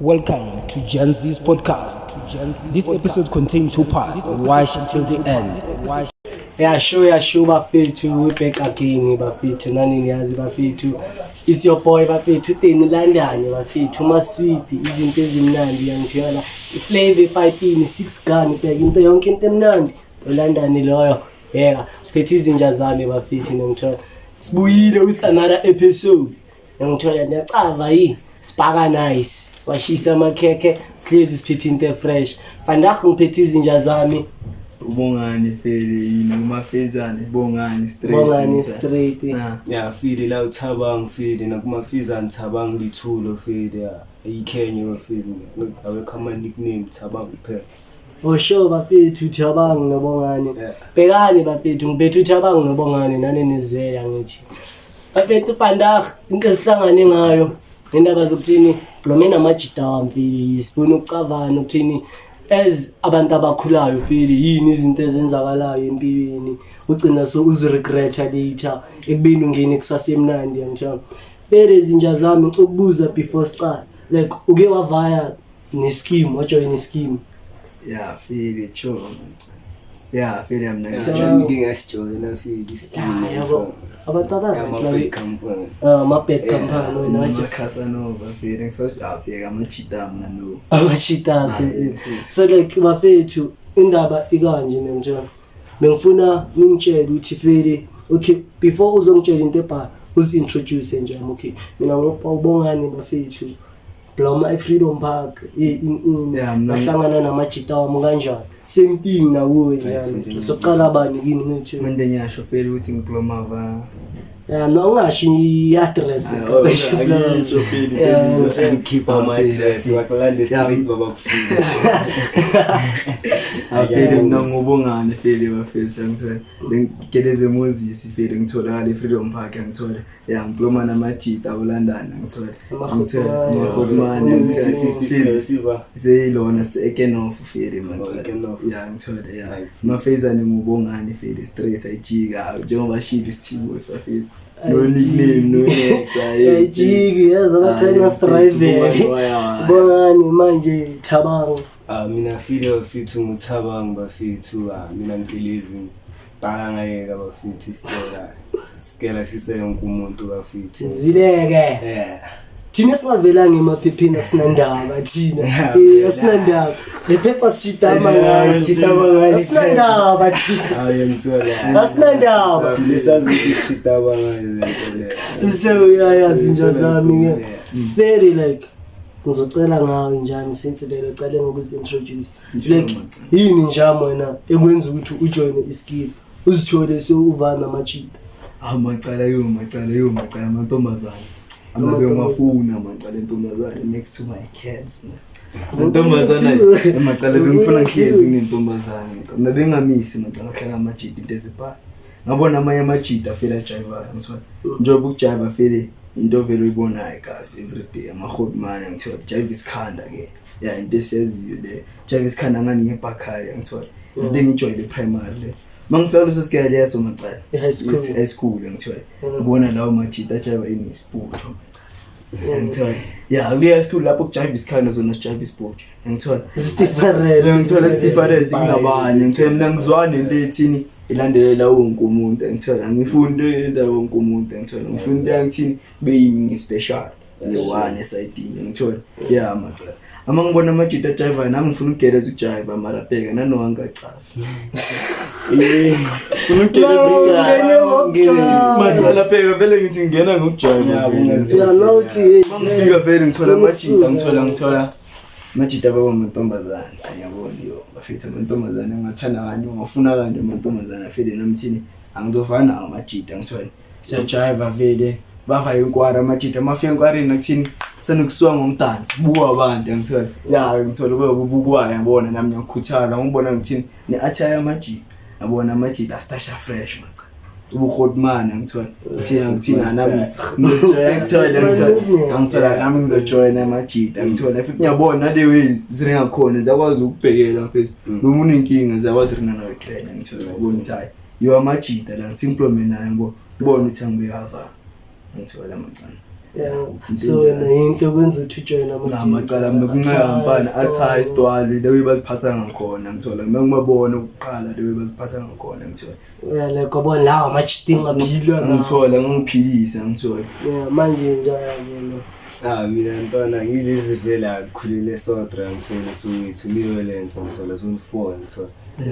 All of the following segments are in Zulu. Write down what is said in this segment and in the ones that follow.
Welcome to Gen Z's podcast. This episode contains two parts. Watch until the end. Yeah, sure, yeah, sure, bafethu. We back again, bafethu. Nani niyazi bafethu. It's your boy bafethu Teni London bafethu. Maswiti, izinto ezimnandi yangithola. I-flavor epayipini, six gun, bheka into yonke into emnandi. London loyo. Bheka, phethe izinja zami bafethu ngithola. Sibuyile with another episode. Ngithola ndiyacava yi. Sibhaka nice. Siwashisa amakhekhe, sihlezi siphethe into e-fresh. Vandag ngiphethe izinja zami. Ubongani fele yini umafezane bongani straight. Bongani straight. Na. Ya fili la uThabang fili nakumafizane Thabang Lithulo fili ya ayikhenye bafili awekho ama nickname Thabang kuphela. Osho bafethu Thabang noBongani. Yeah. Bhekani bafethu ngibethu uThabang noBongani nani nizeya ngithi. Bafethu vandag into esihlangane ngayo indaba zokuthini lo namajita wami fili sifuna ukucavana ukuthini as abantu abakhulayo fili yini izinto ezenzakalayo empilweni ugcina so uziregreta later ekubeni ungene kusasemnandi yangithola. Fere izinja zami ngicela ukubuza before sicala like uke wavaya ne-scheme wajoyina i-scheme. Yeah, fele cho. Yeah, fele mna. Yeah. Ngike ngasijoyina fili Ah, yabo abantu ama abazi big company. ama-bad company wena waje Casanova fele ngisashaphi amachita mna no. amashitakhe so like bafethu indaba ikanje nemtshela bengifuna ningitshele ukuthi feli okay before uzongitshela into ebhala uzi-introduce nje okay mina ngubongani bafethu bloma e-Freedom Park Yeah, mina- bahlangana namajita wami kanjani same thing nakuwe njani sokuqala bani kini ngithi Manje ngiyasho fele ukuthi ngiploma va. ya no ungasho i-address Ah, oh, angisho fele. Yeah. Keep ama address wakulanda street baba kufika. Afele mina ngubongani fele bafethu angithola. Bengigeleze Moses fele ngitholakala eFreedom Park angithola. Yeah, ngiploma namajita abulandana angithola. Angithola. Mahotmane Mahotmane. siba Seyilona se-Ekenof fele Oh, macala. Ekenof. Yeah, ngithola yeah. Hayi, Mafezane ngubongani fele straight ayijika njengoba shilo isithibo sibafethu. No nickname no next. Ayijiki yazi abathena strivele bongani manje Thabang Ah mina fili bafethu nguThabang bafethu ah mina ngikelezi dala ngayeka bafethu isikela isikela siseyonke umuntu bafethu. zwileke Yeah. thina singavelanga emaphepheni asinandaba thina Yeah. Eh, asinandaba lephepha sishitama ngayo Sishitama ngayo. asinandaba thina Hayi ngithola. asinandaba Lesazi ukuthi sitaba ngayo lento le. so uyayazi inja zami ke Yeah. very like ngizocela ngawe njani since vele ucale ngokuzi-introduce like yini njami wena ekwenza ukuthi ujoyine iskill uzithole sewuvana namajita Ah macala yo macala yo macala amantombazane. Amabe ngafuna macala intombazane next to my cabs man. Intombazane macala bengifuna ngihlezi nginentombazane. Mina bengamisi macala hlala amajita into ezibha. Ngabona amanye amajita afela jiva ngithola. Njengoba ukujiva fele into vele uyibonayo kasi every day amahotman ngithola jiva isikhanda ke. Yeah into esiyaziyo le. Jiva isikhanda ngani ngebhakhali ngithola. Into engijwayele primary le. Mangifika kuleso sigaba leso macala. E-high school. Yes, high school ngithola. Ubona lawo majita ajiva inisiputho macala. Ngithola. Yeah, kule high school lapho kujiva isikhanda zona sijiva isiputho. Ngithola. It's-different. Ngithola it's different kunabanye. Ngithola mina ngizwana into ethini ilandelela wonke umuntu ngithola ngifuna into eyenza wonke umuntu ngithola ngifuna into yangithini beyimi special nge-one esayidini ngithola yeah macala ama ngibona amajita ajiva nami ngifuna ukugeleza ukujiva mara bheka nanowa ngingacafi ngifuna ukugeleza ukujiva macala bheka vele ngithi ngingena ngokujiva Yeah, vele. ungazi- Yeah, nawuthi hey, Mangifika vele ngithola amajita ngithola Yeah. ngithola amajita baba amantombazane ayabona yo bafethu amantombazane ungathanda kanje ungafuna kanje amantombazane afele namthini angizofana nawo amajita ngithola siyajiva vele bava inkwara amajita amafika enkwareni nakuthini sanokusuka ngomdanso buka abantu ngithola ya ngithola kube kubukwayo yabona nami ngiyakhuthala ngibona ngithini ne-attire yamajita yabona amajita astasha fresh macha ubuhotman ngithola thina ngithina nami ngizojoyina ngithola ngithola ngithola nami ngizojoyina amajita ngithola futhi ngiyabona nale way ziringakhona ziyakwazi ukubhekela mfethu noma unenkinga ziyakwazi ringa nawe grand ngithola ngiyabona ukuthi hayi yiwa amajita la ngithi ngiplome naye ngibona ubona ukuthi angibekava ngithola macala. Yeah. So wena into kwenza ukuthi ujoyine amajita. Namacala nokuncenga mfana athi isitwali the way baziphatha ngakhona ngithola mina ngibabona ukuqala the way baziphatha ngakhona ngithola. Yeah, like wabona lawa amajita engaphilwa nawo. Ngithola ngiphilise ngithola. Yeah, manje njalo yena. Cha mina ntwana ngilezi vele akukhulele sodwa ngithola Soweto Meadowlands ngithola zone 4 ngithola.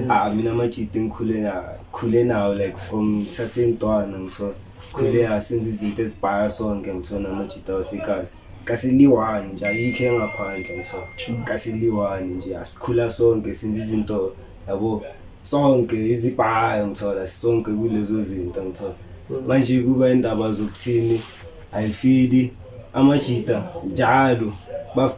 Ah mina amajita engikhule nawo khule nawo like from sasentwana ngithola. Khule asenza izinto ezibhaya sonke ngithola namajita wasekasi. Kasiliwani nje ayikho engaphandle ngithola. Kasiliwani nje asikhula sonke senza izinto yabo sonke izibhayo ngithola sonke kulezo zinto ngithola. Manje kuba indaba zokuthini ayifili amajita njalo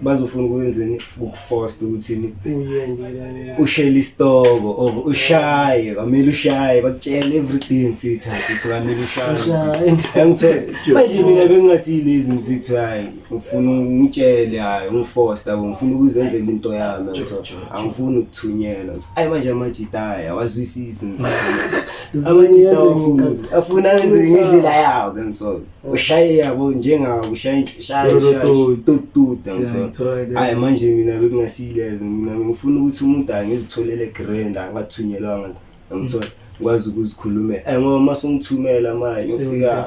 bazofuna ukwenzeni ukuforce ukuthini Uye nje la. ushele isitoko or ushaye kwamele ushaye bakutshela everything mfethu mfethu kwamele ushaye Ushaye. Angithola manje mina bengingasiyilezi mfethu hayi ngifuna ungitshele hayi ungiforce yabo ngifuna ukuzenzela into yami angithola angifuni ukuthunyelwa ayi manje amajita hayi awazwisisi mfethu amajita awafuni afuna enze ngendlela yabo ngithola ushaye yabo njengawo ushaye shaye shaye tututa ngithola hayi manje mina bekungasiyilezo mina ngifuna ukuthi umuntu angizitholele grand angathunyelwanga ngithola ngikwazi ukuzikhulumela ayi ngoba uma sungithumela manje ufika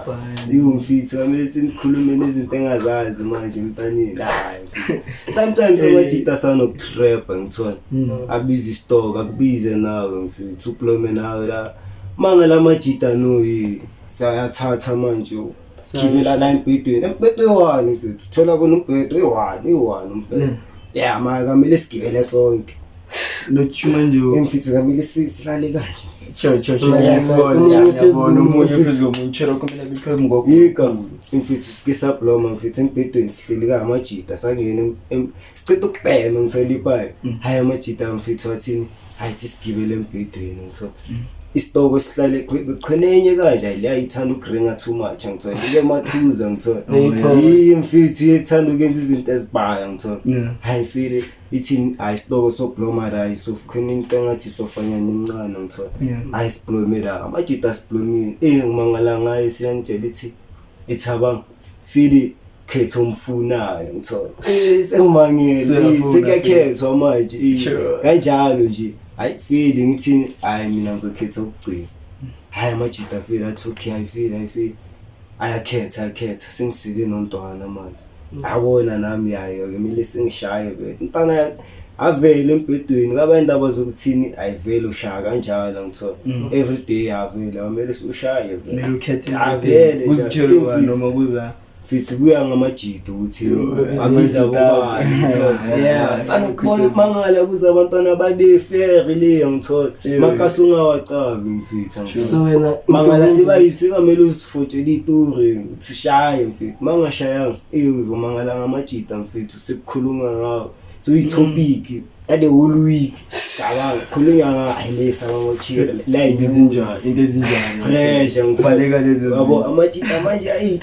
iwumfitho kwamele sinikhulume nezinto engazazi manje emntaneni hayi sometimes amajita asanokutrapha ngithola abize isitoko akubize nawe mfethu uplome nawe la manga la majita noyi sayathatha manje gibela la embhedweni embhedwe one mfethu thola bona umbhedo eyi-one eyi-one umbhedo ya mara kwamele sigibele sonke Nochuma nje. mfethu kwamele silale kanje Sure sure sure. Yeah, Ngiyabona omunye ngiyabona omunye phezulu. phezu komunye chero kumele biphe ngokho. Yika mfethu sike sabloma mfethu embhedweni sihleli kamajita sangena siceda ukubhema ngithola ipayi hayi amajita mfethu wathini hayi thi sigibele embhedweni ngithola isitoko sihlale khona enye kanje hayi le ayithanda ukuringa too much ngithola ike mathuza ngithola yiyi mfethu iyethanda ukuyenza izinto ezibhaya ngithola Yeah. hayi mfile ithini hayi isitoko sobloma la khona into engathi sofanyana encane ngithola Yeah. hayi siblome la amajita siblomile eh ngimangala ngayo siyangitshela ithi ithabang fili khetha omfunayo ngithola eh sengimangele Siyafuna, sekuyakhethwa manje eh, Sure. kanjalo nje hayi fili ngithi hayi mina ngizokhetha ukugcina hayi amajita fili athi okay hayi fili hayi fili ayakhetha ayakhetha sengisile nontwana manje abona nami yayo kumele sengishaye vele umntana avele embhedweni kwaba indaba zokuthini ayivele ushaya kanjalo ngithola every day avele kwamele ushaye vele Kumele ukhethe Avele nje. Kuzitshela ubani noma kuza. Mfethu kuya ngamajita ukuthi Yo, abiza amajita. bobani ngithola Yeah. yeah sanokubona ukumangala kuze abantwana balefere le ngithola Yeah. makasi ungawacavi mfethu ngithola So wena mangala sebayise kwamele uzifotshele itori uthi shaye mfethu mangashayanga eh uzomangala ngamajita mfethu sekukhulunywa ngawo so i-topic at the whole week cabanga khulunywa ngawo hayi le sabangochira la Into ezinjani into ezinjani. pressure Ubaleka lezo. yabo amajita manje ayi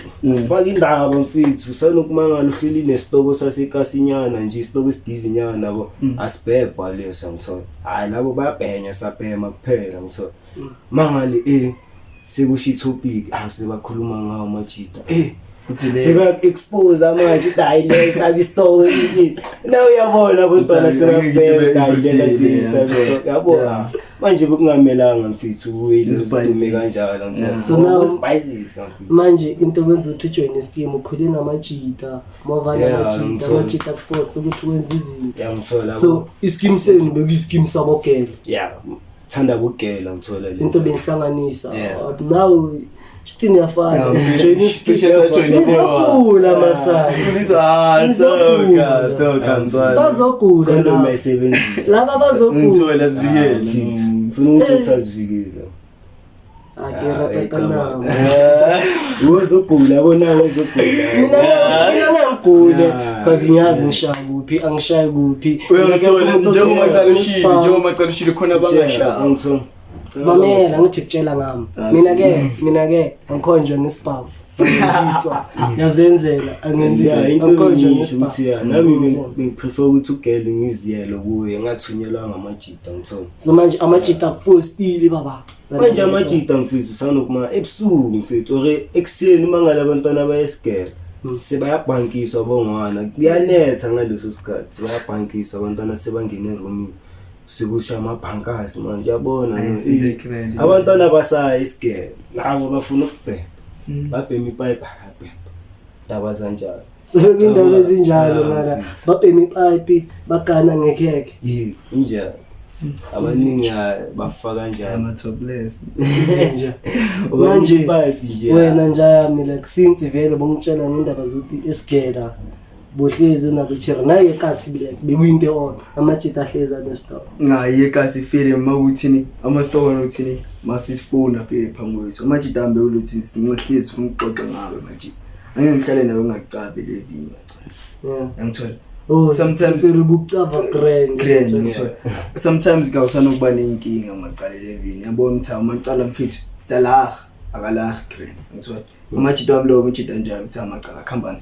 faka indaba mfethu sanokumangala uhleli nesitoko sasekasinyana nje isitoko esidizinyana yabo asibhebha leso ngithola hayi labo bayabhenya sabhema kuphela ngithola mangale eh sekusho itopic ah sebakhuluma ngawo amajita eh Uthi le- seba-expose manje ukuthi hayi le sabe isitoko ini na uyabona abantwana Uthi angeke sebabhema hayi ibe lena everyday, sabe isitoko yabo Yeah. manje bekungamelanga mfethu kuwe Uzibhayizise. udume kanjalo Yeah. So now- uzibhayizisa mfethu manje into kwenza ukuthi ujoyine iskimu ukhule namajita mavana Yeah, amajita ngithola. amajita kuforce ukuthi wenze izinto yangithola so iskimu senu bekuyiskimu sabogela yeah thanda kugela ngithola lezi into benihlanganisa Yeah. now shitini yafana Yeah, Join iskimu. cishe sajoyina Nizogula masana Sifuniswa ah Nizogula. toka toka mntwana. bazogula condom laba. ayisebenzisa laba bazogula Ngithola sivikele. funa ukuthi uthi azivikele akeratakanamo uzogula yabona uzogula mina mina ngigule Yeah. because ngiyazi ngishaya kuphi angishayi kuphi Uyangithola njengoba cala ushilo njengoba cala ushilo khona abangashaya. ngithola mamela ngithi kutshela ngami mina ke mina ke angikhonjwa nesibhavu angenziswa ngiyazenzela Yeah, angenziswa into angikhonjwa engisho ukuthi ya nami nesibhavu bengiprefer ukuthi ugele ngiziyele kuye ngathunyelwa ngamajita ngithola so manje amajita akufostile baba manje amajita mfethu sanokuma ebusuku mfethu or ekuseni uma ngale abantwana bayesigela Sebayabhankiswa bongwana, kuyanetha ngaleso sikhathi, bayabhankiswa abantwana sebangena erumini. Sekusha amabhankasi manje uyabona. Ayi, no, into ekrele. Abantwana basaya isigele, nabo bafuna ukubhema. Babhema ipipe, babhema. Ndaba zanjalo. Sebekuyindaba ezinjalo Yeah, ngala mfethu. babhema ipayipi bagana ngekhekhe. Yebo, injalo. Abaningi bafaka kanjalo. Ama-topless. Izinja. Manje Manje ipipe nje. wena njayami like since vele bongitshela ngendaba zokuthi esigela bohlezi nabo cherry naye kasi like bekuyinto on amajita ahlezi anestop. Ngayi ekasi file makuthini ama-store nokuthini masisifuna file phambi kwethu. Amajita ahambe ulothi sincehlizi sifuna ukuxoxa ngawe majita. Angeke ngihlale nawe ngingakucabi le vini macala. Yeah. Yangithola. Oh, Sometimes- bucava grand. Grand ngithola. Sometimes kawusanokuba neyinkinga macala levini. Yabona ukuthi amacala mfethu siyalaha akalahi grand ngithola. Amajita wami lowo umjita njalo ukuthi amacala khambani.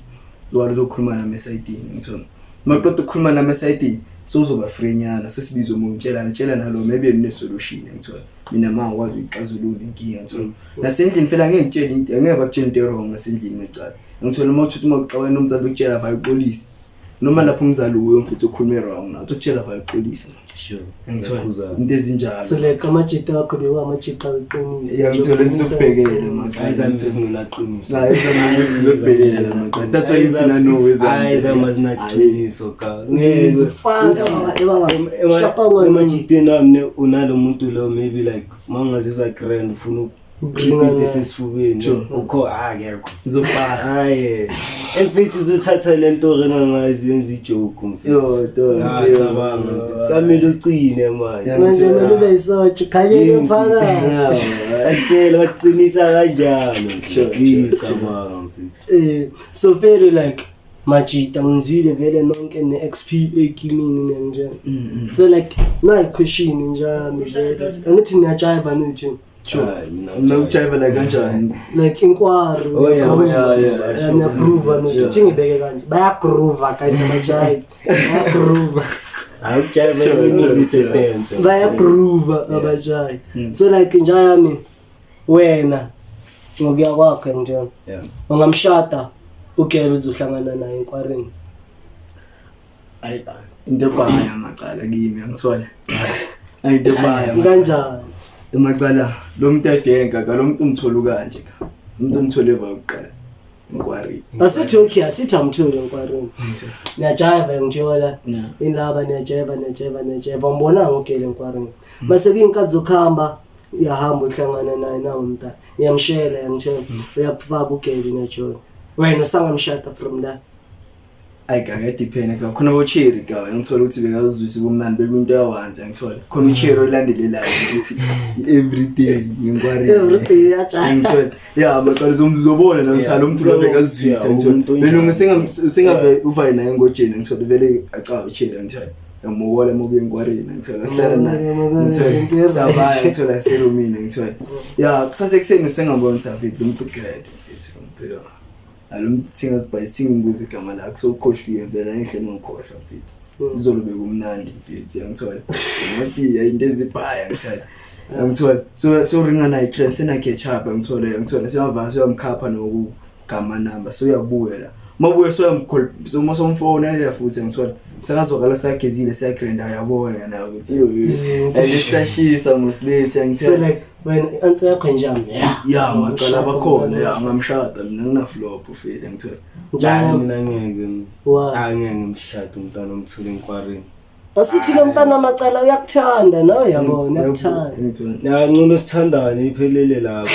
Wena uzokhuluma nami esayidini ngithola. Maqeda ukukhuluma nami esayidini sozoba free nyana sesibiza omunye utshela ngitshela nalo maybe mine solution ngithola. Mina mangikwazi ukuxazulula inkinga ngithola. Nasendlini phela angeke ngitshele into angeke bakutshele into wrong nasendlini macala. Ngithola uma uthi uma uxabana nomzali ukutshela vaye uxolise. Noma lapho umzali uyo mfethu ukhulume wrong nawe ukutshela vaye uxolise. Sure. Ngithola Ngiyakuzwa. into ezinjalo. So like amajita akho bewa amajita aqinisa. Yeah, ngithola sizokubhekela macala. Hayi zami sezingenaqiniso. Hayi zami sizokubhekela macala. That's why ithina no wezami. Hayi zami azinaqiniso ka. Zifaka baba ebaba. Shapa ngwana. Emajitweni wami ne unalo muntu lo maybe like mawungazizwa grand ufuna ukukhipha into esesifubeni. Sure. Ukho akekho. Zofaka. Hayi. Emfethu uzothatha lento rena ngazi yenza ijoke mfethu. Yo, dog. Ah, cabanga mfethu. Kamele ucine manje. Yeah. Manje kumele ube yisotsha khanyele phakathi. Atshela baqinisa kanjalo. Sure, sure, Cabanga mfethu. So very like majita ngizwile vele nonke ne-XP ekimini nenjani. So like nayi question njami vele. Angithi niyajiva nithu. Hayi, mina Mina ukujiva la kanjani? Like inkwari. Oh, yeah, yeah, yeah, sure. Niyagroova nithu. Yeah. Ngibeke kanje. Bayagroova guys abajive. Bayagroova. Hayi ukujiva Sure, imovie sure, sedance. Bayagroova abajive. So like njayami wena ngokuya kwakho njalo. Yeah. Ungamshada ugele uzohlangana naye enkwarini. Ayi into ebhaya macala kimi angithola. Ayi into ebhaya. Kanjani? Emacala lo muntu adenka ka lo muntu umthola kanje ka. Umuntu umthole va uqala. Inquiry. Asithi okay, asithi amthole enkwarini. Niyajiva ngithola. Yeah. Indaba niyajiva niyajiva niyajiva umbona ngogele enkwarini. Base kuyinkathi zokuhamba uyahamba uhlangana naye nawo mntana. Uyamshela uyamshela uyakufaka ugele niyajola. Wena sangamshada from la. Ayi ka ngiyadiphena ka khona bo-cherry ka ngithola ukuthi bekazizwisa ubumnandi bekuyinto yawanza ngithola khona u-cherry olandelelayo ukuthi i-everyday ngenkwari Everyday iyajayiva. ngithola ya macala uzobona na ukuthi lo muntu lo bekazizwisa Yeah, ngithola umuntu wena onjani. usengave uvaye naye engojeni ngithola vele aca u-cherry ngithola yamubola mubuye enkwarini ngithola sihlala naye ngithola savaya ngithola serumini ngithola ya kusase ekuseni usengabona ukuthi afethu lo muntu grand mfethu lo muntu lo alo muntu singazibhayi singimbuza igama lakho sowukhohliwe vele angihlele ngikhohlwa mfethu izolo bekumnandi mfethu yangithola amapiya into ezibhaya ngithola yangithola so so ringa naye trend sena catch up ngithola yangithola siyavasa siyamkhapha nokugama number so uyabuya la mabuye soyamkhol so masomfona futhi ngithola sekazokala sayagezile siyagrenda yabona na ukuthi alisashisa mosilesi So yangithola like wena i-answer yakho njani? Yeah. ya macala bakhona ya ngamshada mina ngina-flop ufile ngithola Hayi Njani? mina ngeke. Why? Hayi ngeke ngimshade umntwana omthole enkwarini. Asithi lo mntana macala uyakuthanda nawe uyabona uyakuthanda. ngithola Ya ngcono sithandane iphelele lapho.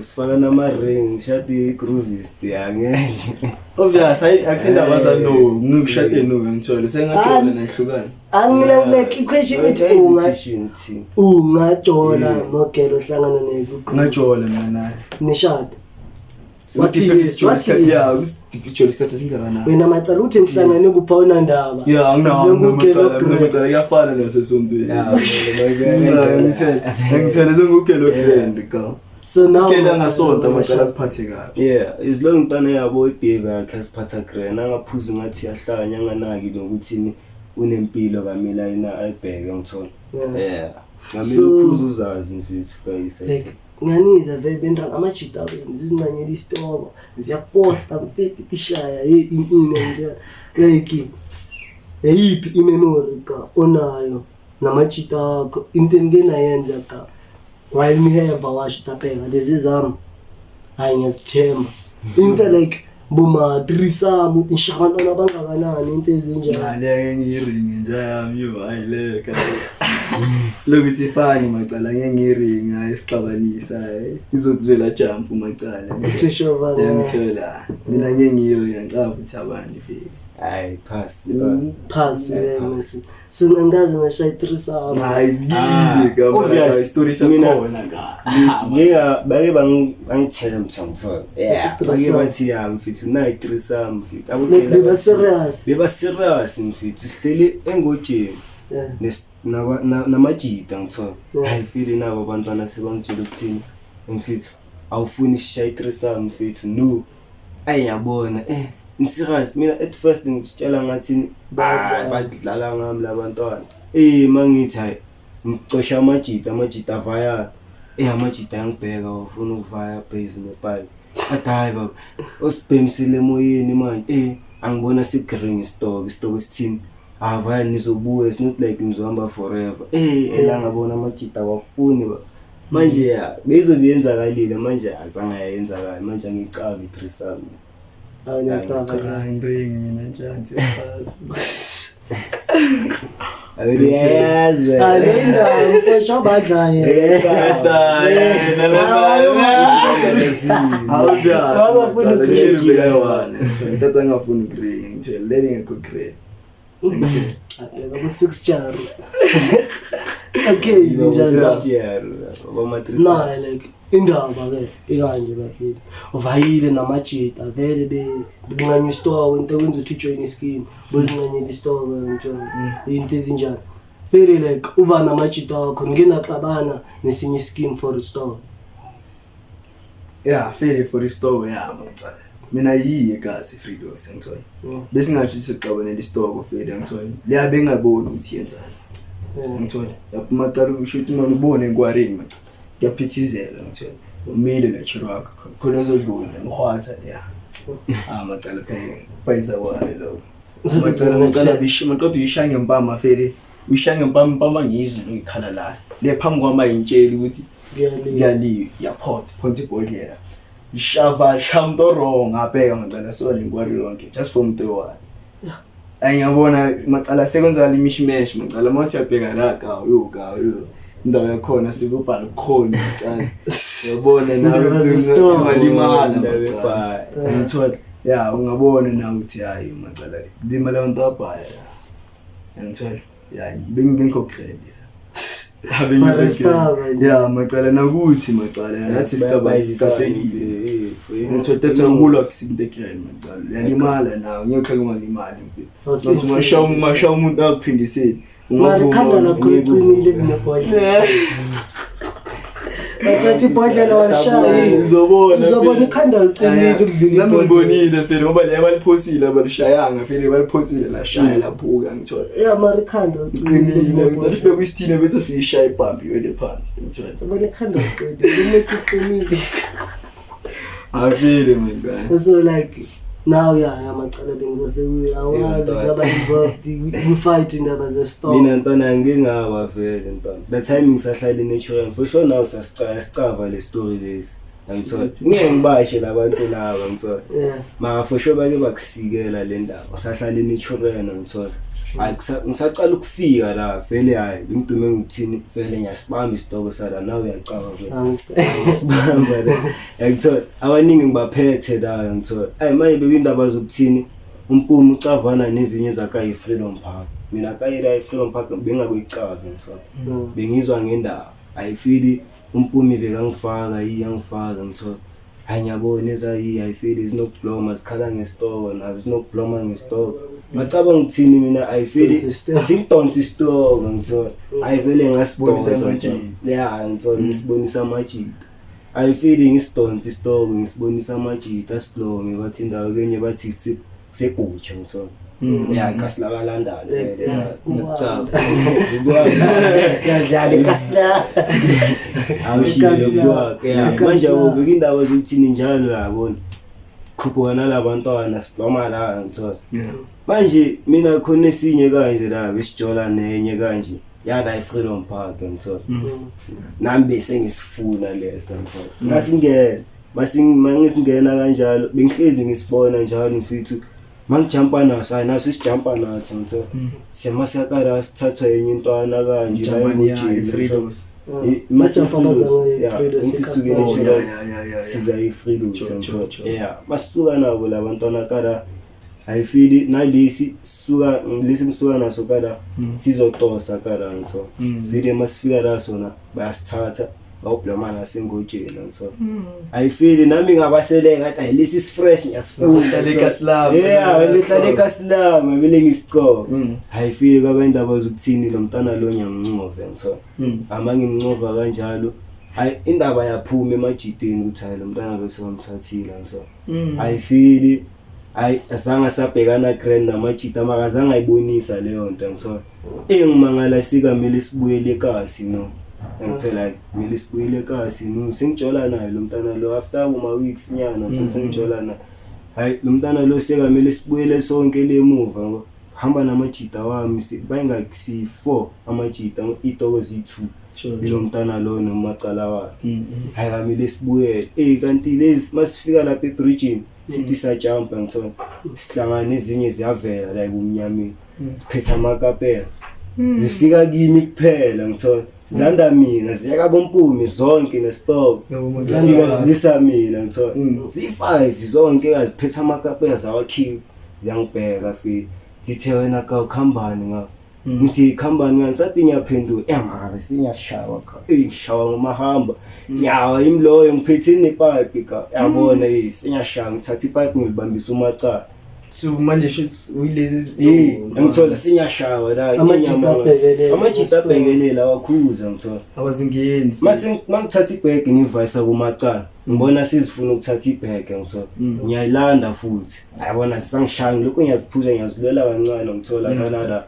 Sifaka nama ring, ngishade igroovist ya ngeke. Obvious ayi akusindaba zano ngikushade no ngithola sengajola nahlukana Angina like i-question ithi unga Question thi. ungajola nogelo ohlangana naye ku ngajola mina naye nishada. What is what is ya kusijole isikhathi esingakanani wena macala uthi nihlangane kupha unandaba. ya Sengugelo anginamacala grand. kuyafana nasesontweni Ya ngeke. ngithele sengugelo grand ka So now kela ngasonto amacala siphathe kabi Yeah, as long umntwana yabo ibehavior yakhe asiphatha grand, angaphuzi ngathi yahlanya, anganaki nokuthi ni unempilo kamele ayina ayibheke ngithola. Yeah. Yeah. Ngamele So- uphuze uzazi mfethu kayise. Like Nganiza vele bendra amajita wenu zizincanyela isitoko ziyaposta mfethu tishaya hey ine nje like eyiphi imemory ka onayo namajita akho into engenayenza ka while miheva washo tapeka lezi zami hayi ngiyazithemba into like boma threesome ngisho abantwana abangakanani into ezinjalo. Hayi le ngiyiringi nje yami yo hayi le kahle. Lokuthi ifani macala ngeke ngiyiringi hayi sixabanisa hayi izokuzwela jump macala. Sisho bana. Ngiyangithola. Mina ngeke ngiyiringi ngicabanga ukuthi abantu fike. Hayi pass. Pass le msi. Sinangaze ngashaya threesome. Hayi Ah, kile gama obvious. story Mina- sakhona ka. Ngeke bake bangithemba ngithola. Yeah. Bake bathi ya mfethu nayi threesome mfethu. Like beba serious. Beba serious mfethu. Sihleli engojeni. Yeah. Namajita ngithola. Yeah. Hayi feel nabo abantwana sebangitshela ukuthini mfethu awufuni sishaye threesome mfethu no. Ayi yabona serious mina at first ngitshela ngathi Badlala. badlala ngami labantwana. Mangithi hayi ngicosha amajita amajita avaya amajita ayangibheka wafuna ukuvaya base nepipe. Athi hayi baba osibhemisile emoyeni manje angibona sigreen isitoko isitoko sithini avaya nizobuya it's not like nizohamba forever. Ela ngabona amajita awafuni ba manje ya bezobe yenzakalile manje azange yenzakala manje angicavi threesome. Hayi ngiyacabanga. Ngiringi mina nje anti pass. Abeyazi. Hayi le ndawo mfethu abadlaye. That's angafuni grey ngithe le ngekho grey. Abheka ku 6 jar. Okay izinja. Na like indaba ke ikanje bafethu. Uvayile namajita vele bencanya isitoko into ekwenza ukuthi ujoin ischeme. Bozincanyela isitoko ngitshela into ezinjalo. Very like uba namajita wakho ngenaxabana nesinye scheme for isitoko. Yeah, fair for isitoko ya macala. Mina yiye kasi freedom sengithola. Besingathi sixabanele isitoko fair ngithola. Leya bengaboni ukuthi yenzani. Ngithola. Lapho macala usho ukuthi manje ubone enkwareni macala. Kuyaphithizela ngithola. Umile nachero wakho khona uzodlula ngihwatha ya. Ah macala phela. Bayisa kwayo lokho. Macala macala bishima qeda uyishaya ngempama fair. Uyishaya ngempama impama ngizwe lokukhala la. Le phambi kwami ayintsheli ukuthi kuyaliwa yaphotha phonta ibhodlela. Ishava shamto wrong abheka macala so lenkwari yonke just for umuntu oyi-one. Ayiyabona macala sekwenzakala imishmesh macala mawuthi uyabheka la ka yo ka yo indawo yakhona sekubhala kukhona macala uyabona nawe ungalimala macala ngithola ya ungabona nawe ukuthi hayi macala limala abantu abhaya ngithola ya bengekho credit. Ya macala nakuthi macala nathi sikabhekile ngithola ukulwa kusinto ekrem macala uyalimala nawe ngeke ungalimali mfethu mashaya umuntu akuphindiseli ungavuma lakho iqinile kunebhodlela bathatha ibhodlela walishaya uzobona ikhanda liqinile ukudlula nami ngibonile vele ngoba le baliphosile abalishayanga vele baliphosile lashaya laphuka ngithola ya mara ikhanda liqinile ngithola sibeke isithine bese fika ishaya ibhambi iwele phansi ngithola ubona ikhanda liqinile umuntu uqinile avele mngane so like now ya macala bengizase awazi ngaba involved we fight indaba ze store mina ntwana ngingaba vele ntwana the time ngisahlala eNatural for sure now sasicava le story lesi ngithola ngeke ngibashe labantu laba ngithola mara for sure bake bakusikela le ndaba sahlala eNatural ngithola hayi ngisaqala ukufika la vele hayi ngidume ngithini vele ngiyasibamba isitoko sala nawe uyacaba vele ngisibamba la ngithola abaningi ngibaphethe la ngithola ayi manje bekuyindaba zokuthini uMpumi ucavana nezinye zakayi Freedom Park mina kayela eFreedom Park bengakuyicavi ngithola bengizwa ngendaba ayifili uMpumi bekangifaka iyangifaka ngithola hayi ngiyabona ezayi ayifili zinokubloma zikhala ngesitoko nazo zinokubloma ngesitoko ngacabanga ukuthini mina ayifili ngidonsa isitoko ngithola ayivele ngasidonsa ya ngithola ngisibonisa amajita ayifili ngisidonsa isitoko ngisibonisa amajita asiblome bathi indawo kenye bathi kusegutsha ngithola ya ikasi lakaLondon vele ngiyacaba yadlala ikasi la Awushilo kwakhe. Yeah, manje yabo indaba zokuthini njalo yabona. Khuphuka nalabantwana sibloma la ngithola. Manje mina khona esinye kanje la besijola nenye kanje. Yala eFreedom Park ngithola. Nami bese ngisifuna leso ngithola. Ngasingena mangisingena kanjalo bengihlezi ngisibona njalo mfethu mangijampa naso hayi naso isijampa nathi ngithola. Siyamasakara sithathwa enye intwana kanje la Jamani, yeah, engojeni, ngithola. i-Freedos. Ngithi sisuke Oh, nje yeah, yeah, yeah, yeah. siza i-freedos Sure, ngithola. sure, sure. Yeah, masisuka nabo labantwana kara ayifili nalesi sisuka lesi ngisuka naso kara sizotosa kara ngithola. Vele masifika la sona bayasithatha bawubloma nasengojeni ngithola. Ayifili nami ngabaseleka ngathi ayi lesi is fresh ngiyasifuna. Lihlale ekasilami. Yeah, lihlale ekasilami kumele ngisicoko. Mm. Ayifili kwaba indaba zokuthini lo mntana lo ngiyamncova ngithola. Ama ngimncova kanjalo hayi indaba yaphuma emajideni ukuthi hayi lo mntana lo sewamthathile ngithola. Ayifili hayi azange sabhekana grand namajida makazange ayibonisa leyo nto ngithola. Engimangala sikamele sibuyele ekasi no. Ngithola kumele sibuyele ekasi no sengijola naye lo mntana lo after uma weeks nyana ngithola sengijola naye. Hayi lo mntana lo sekamele sibuyele sonke le emuva ngoba hamba namajida wami bayingaki 4 amajida itoko ziyi-2 Sure, ilo mntana lo nomacala wakhe. Hayi kamele sibuyele. Eh kanti lezi masifika lapha ebridgini sithi sajumpa ngithola sihlangana ezinye ziyavela la ebumnyameni. Siphethe amakapela. Zifika kimi kuphela ngithola. Zilanda mina ziyeka bompumi zonke nesitoko. Zifika zilisa mina ngithola. Ziyi-5 zonke aziphethe amakapela zawakhiwe. Ziyangibheka fika. Ngithe wena ka ukhambani nga. Ngithi khambani ngani sathi ngiyaphenduka. Eh mara sengiyashawa ka. Eh ngishawa ngomahamba. Nyawa imloyo ngiphethe nepipe ka. Yabona eh sengiyashaya ngithatha ipipe ngilibambisa umacala. So manje shuthi uyilezi Eh ngithola sengiyashawa la. Amajita inyama- abhekelele. Amajita abhekelele awakhuza ngithola. awazingeni. Mase mangithatha ibhege ngivayisa kumacala. Ngibona sizifuna ukuthatha ibhege ngithola. Ngiyayilanda futhi. Yabona sisangishaya lokho ngiyaziphuza ngiyazilwela kancane ngithola lana la.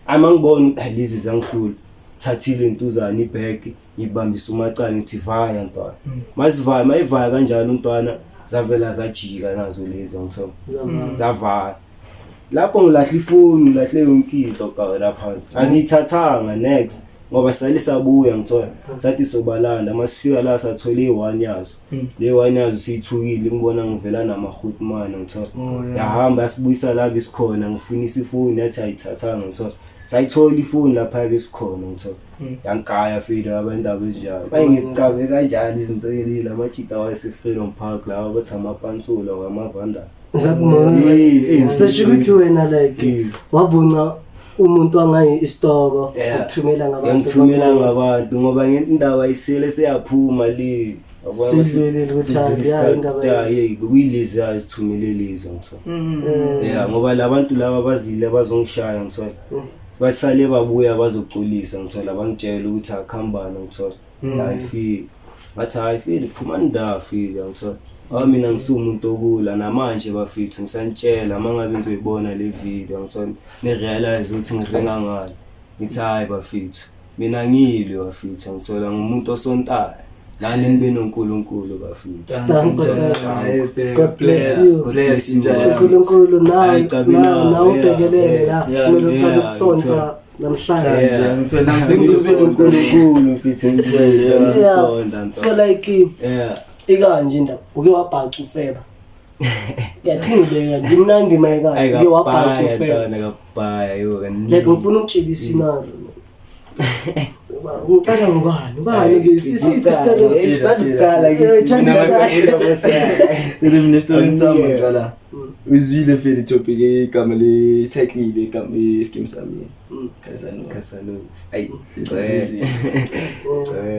Ama ngibona ukuthi hayi lezi zangihlula. Thathile intuzana ibhege ngibambisa umacala ngithi vaya ntwana. Masivaya mayivaya kanjalo umntwana zavela zajika nazo lezi ngithola. Zavaya. Lapho ngilahla ifoni ngilahle yonke into ka la phansi. Azithathanga next ngoba sale sabuya ngithola. Sathi sobalanda masifika la sathola i-one yazo. Le one yazo siyithukile ngibona ngivela nama-hotman ngithola. Oh, yeah. Yahamba yasibuyisa la besikhona ngifunisa ifoni yathi ayithathanga ngithola. Sayithola ifoni lapha besikhona ngithola. Yangigaya fika abendaba ezinjalo. Maye ngizicabe kanjalo izinto leli lamajita wase Freedom Park lawa bathi amapantsula wamavanda. Sesho ukuthi wena like Eh. wabunca umuntu angayi isitoko Yeah. ukuthumela ngabantu. Ngangithumela ngabantu ngoba indaba isele seyaphuma le. Yabona, Sidlulile ukuthi sidlulile hayi, ya, indaba isikhathi, ya, hey, bekuyilezi azithumele lezo ngithola. Yeah, ngoba labantu laba bazile bazongishaya ngithola. Basale babuya bazoculisa ngithola bangitshela ukuthi akuhambana ngithola. Hayi fika. Ngathi hayi fika phuma ndawo fika ngithola. Awu mina ngisumuntu okula namanje bafethu ngisanitshela mangabe nizoyibona le video ngithola ni realize ukuthi ngiringa ngani. Ngithi hayi bafethu mina ngilwe bafethu ngithola ngumuntu osontayo. Nani nibe noNkulunkulu bafethu. God bless you. God bless you. uNkulunkulu nawe Hayi, cabi nawe nawe, nawe yeah, ubhekelele la yeah, kumele uthole yeah, ukusonta namhlanje. Yeah. Ngithola nami Ube sengizosonta. noNkulunkulu mfethu ngithola Yeah. ngizonda So like Yeah. ikanje indaba uke wabhaca ufeba. Yathi ngibeka nje imnandi mayekanje uke wabhaca Ayikabhaya ufeba. ntwana kabhaya yo kaningi. Like ngifuna ukutshela isinalo. Ngicela ngubani? Ubani ke sisiphi isitelo? Saqala Eh, thanda Ile mina esitorweni sami Yeah. ngicala. Uzwile feli topic igama le title le igama scheme sami. Kazano. Kasano. Ayi.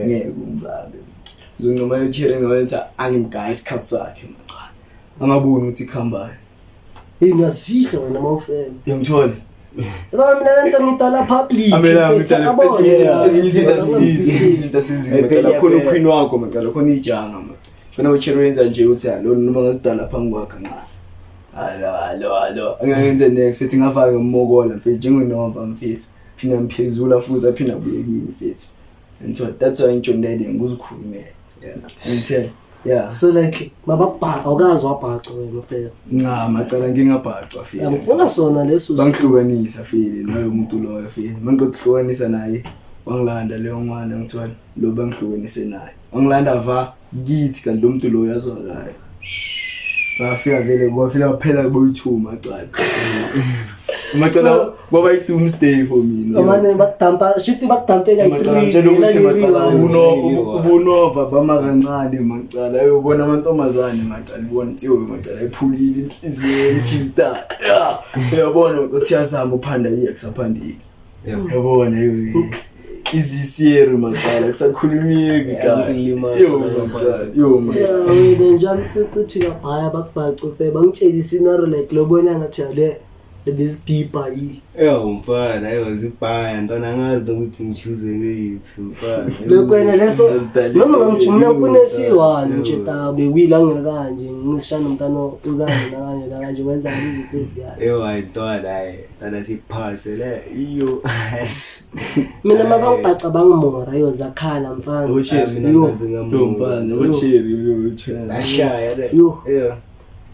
Ngeke umbambe. Uzoncoma le cherry ngoba angimgaya isikhathi sakhe cha. Angaboni ukuthi ikhambayo. Yini uyazifihla wena mawufeba. Uyangithola? Baba mina lento ngidala public. Amela mfethu, ngitshela akabone. ezinye izinto asizi, ezinye izinto asizi macala khona uqueen wakho macala khona ijanga ma. Khona ucherry wenza nje uthi alo noma ngazidala phambi kwakhe nxa. Alo alo alo. Angenze next futhi ngafaka ngimokola mfethu njengonova mfethu. Phinda ngiphezula futhi aphinda abuye kimi mfethu. And so that's why ngijondele ngikuzikhulumela. Ngithe yeah. So like mabakubhaqa awukazi wabhaca wena phela. Nca macala ngingabhaqwa file. Ngifuna sona leso. Bangihlukanisa file nayo umuntu loyo file. Mangikuhlukanisa naye wangilanda leyo ngwana ngithola lo bangihlukanise naye. Wangilanda va kithi kanti lo muntu lo yazwakala. Bafika vele kwafika phela boyi-2 macala. Macala kwaba i-doomsday for mina. Amane bakudampa shuthi bakudampe Macala kayi-3 ngitshela ukuthi macala ubunova bama kancane macala uyobona amantombazane macala ubona ukuthi yo macala iphulile inhliziyo emjita. Yeah. Uyabona ukuthi uyazama uphanda iye kusaphandile. Uyabona yo. Izisiyeru macala kusakhulumeki ka. Yo macala yo macala. Yeah, wena nje amsithi kabhaya bakubhace fe bangitshela iscenario like lobona ngathi yale this people yi. Eyo mfana, ayo zibhaya ntwana angazi nokuthi ngichuze ngeyiphi mfana. Lokwena leso Azidalile. noma ngamjina kunesiwani Yo. nje tabe kuyilangela kanje ngisishana umntana ukanje nakanje nakanje wenza izinto ezikahle. Eyo hayi ntwana hayi, ntwana siphase le. Iyo. Mina mabangibhaca bangimora yo zakhala mfana. Osheri Mina Yo. ngaze ngamu- Yo mfana, osheri yo osheri. Ngashaya le. Yo. Eyo.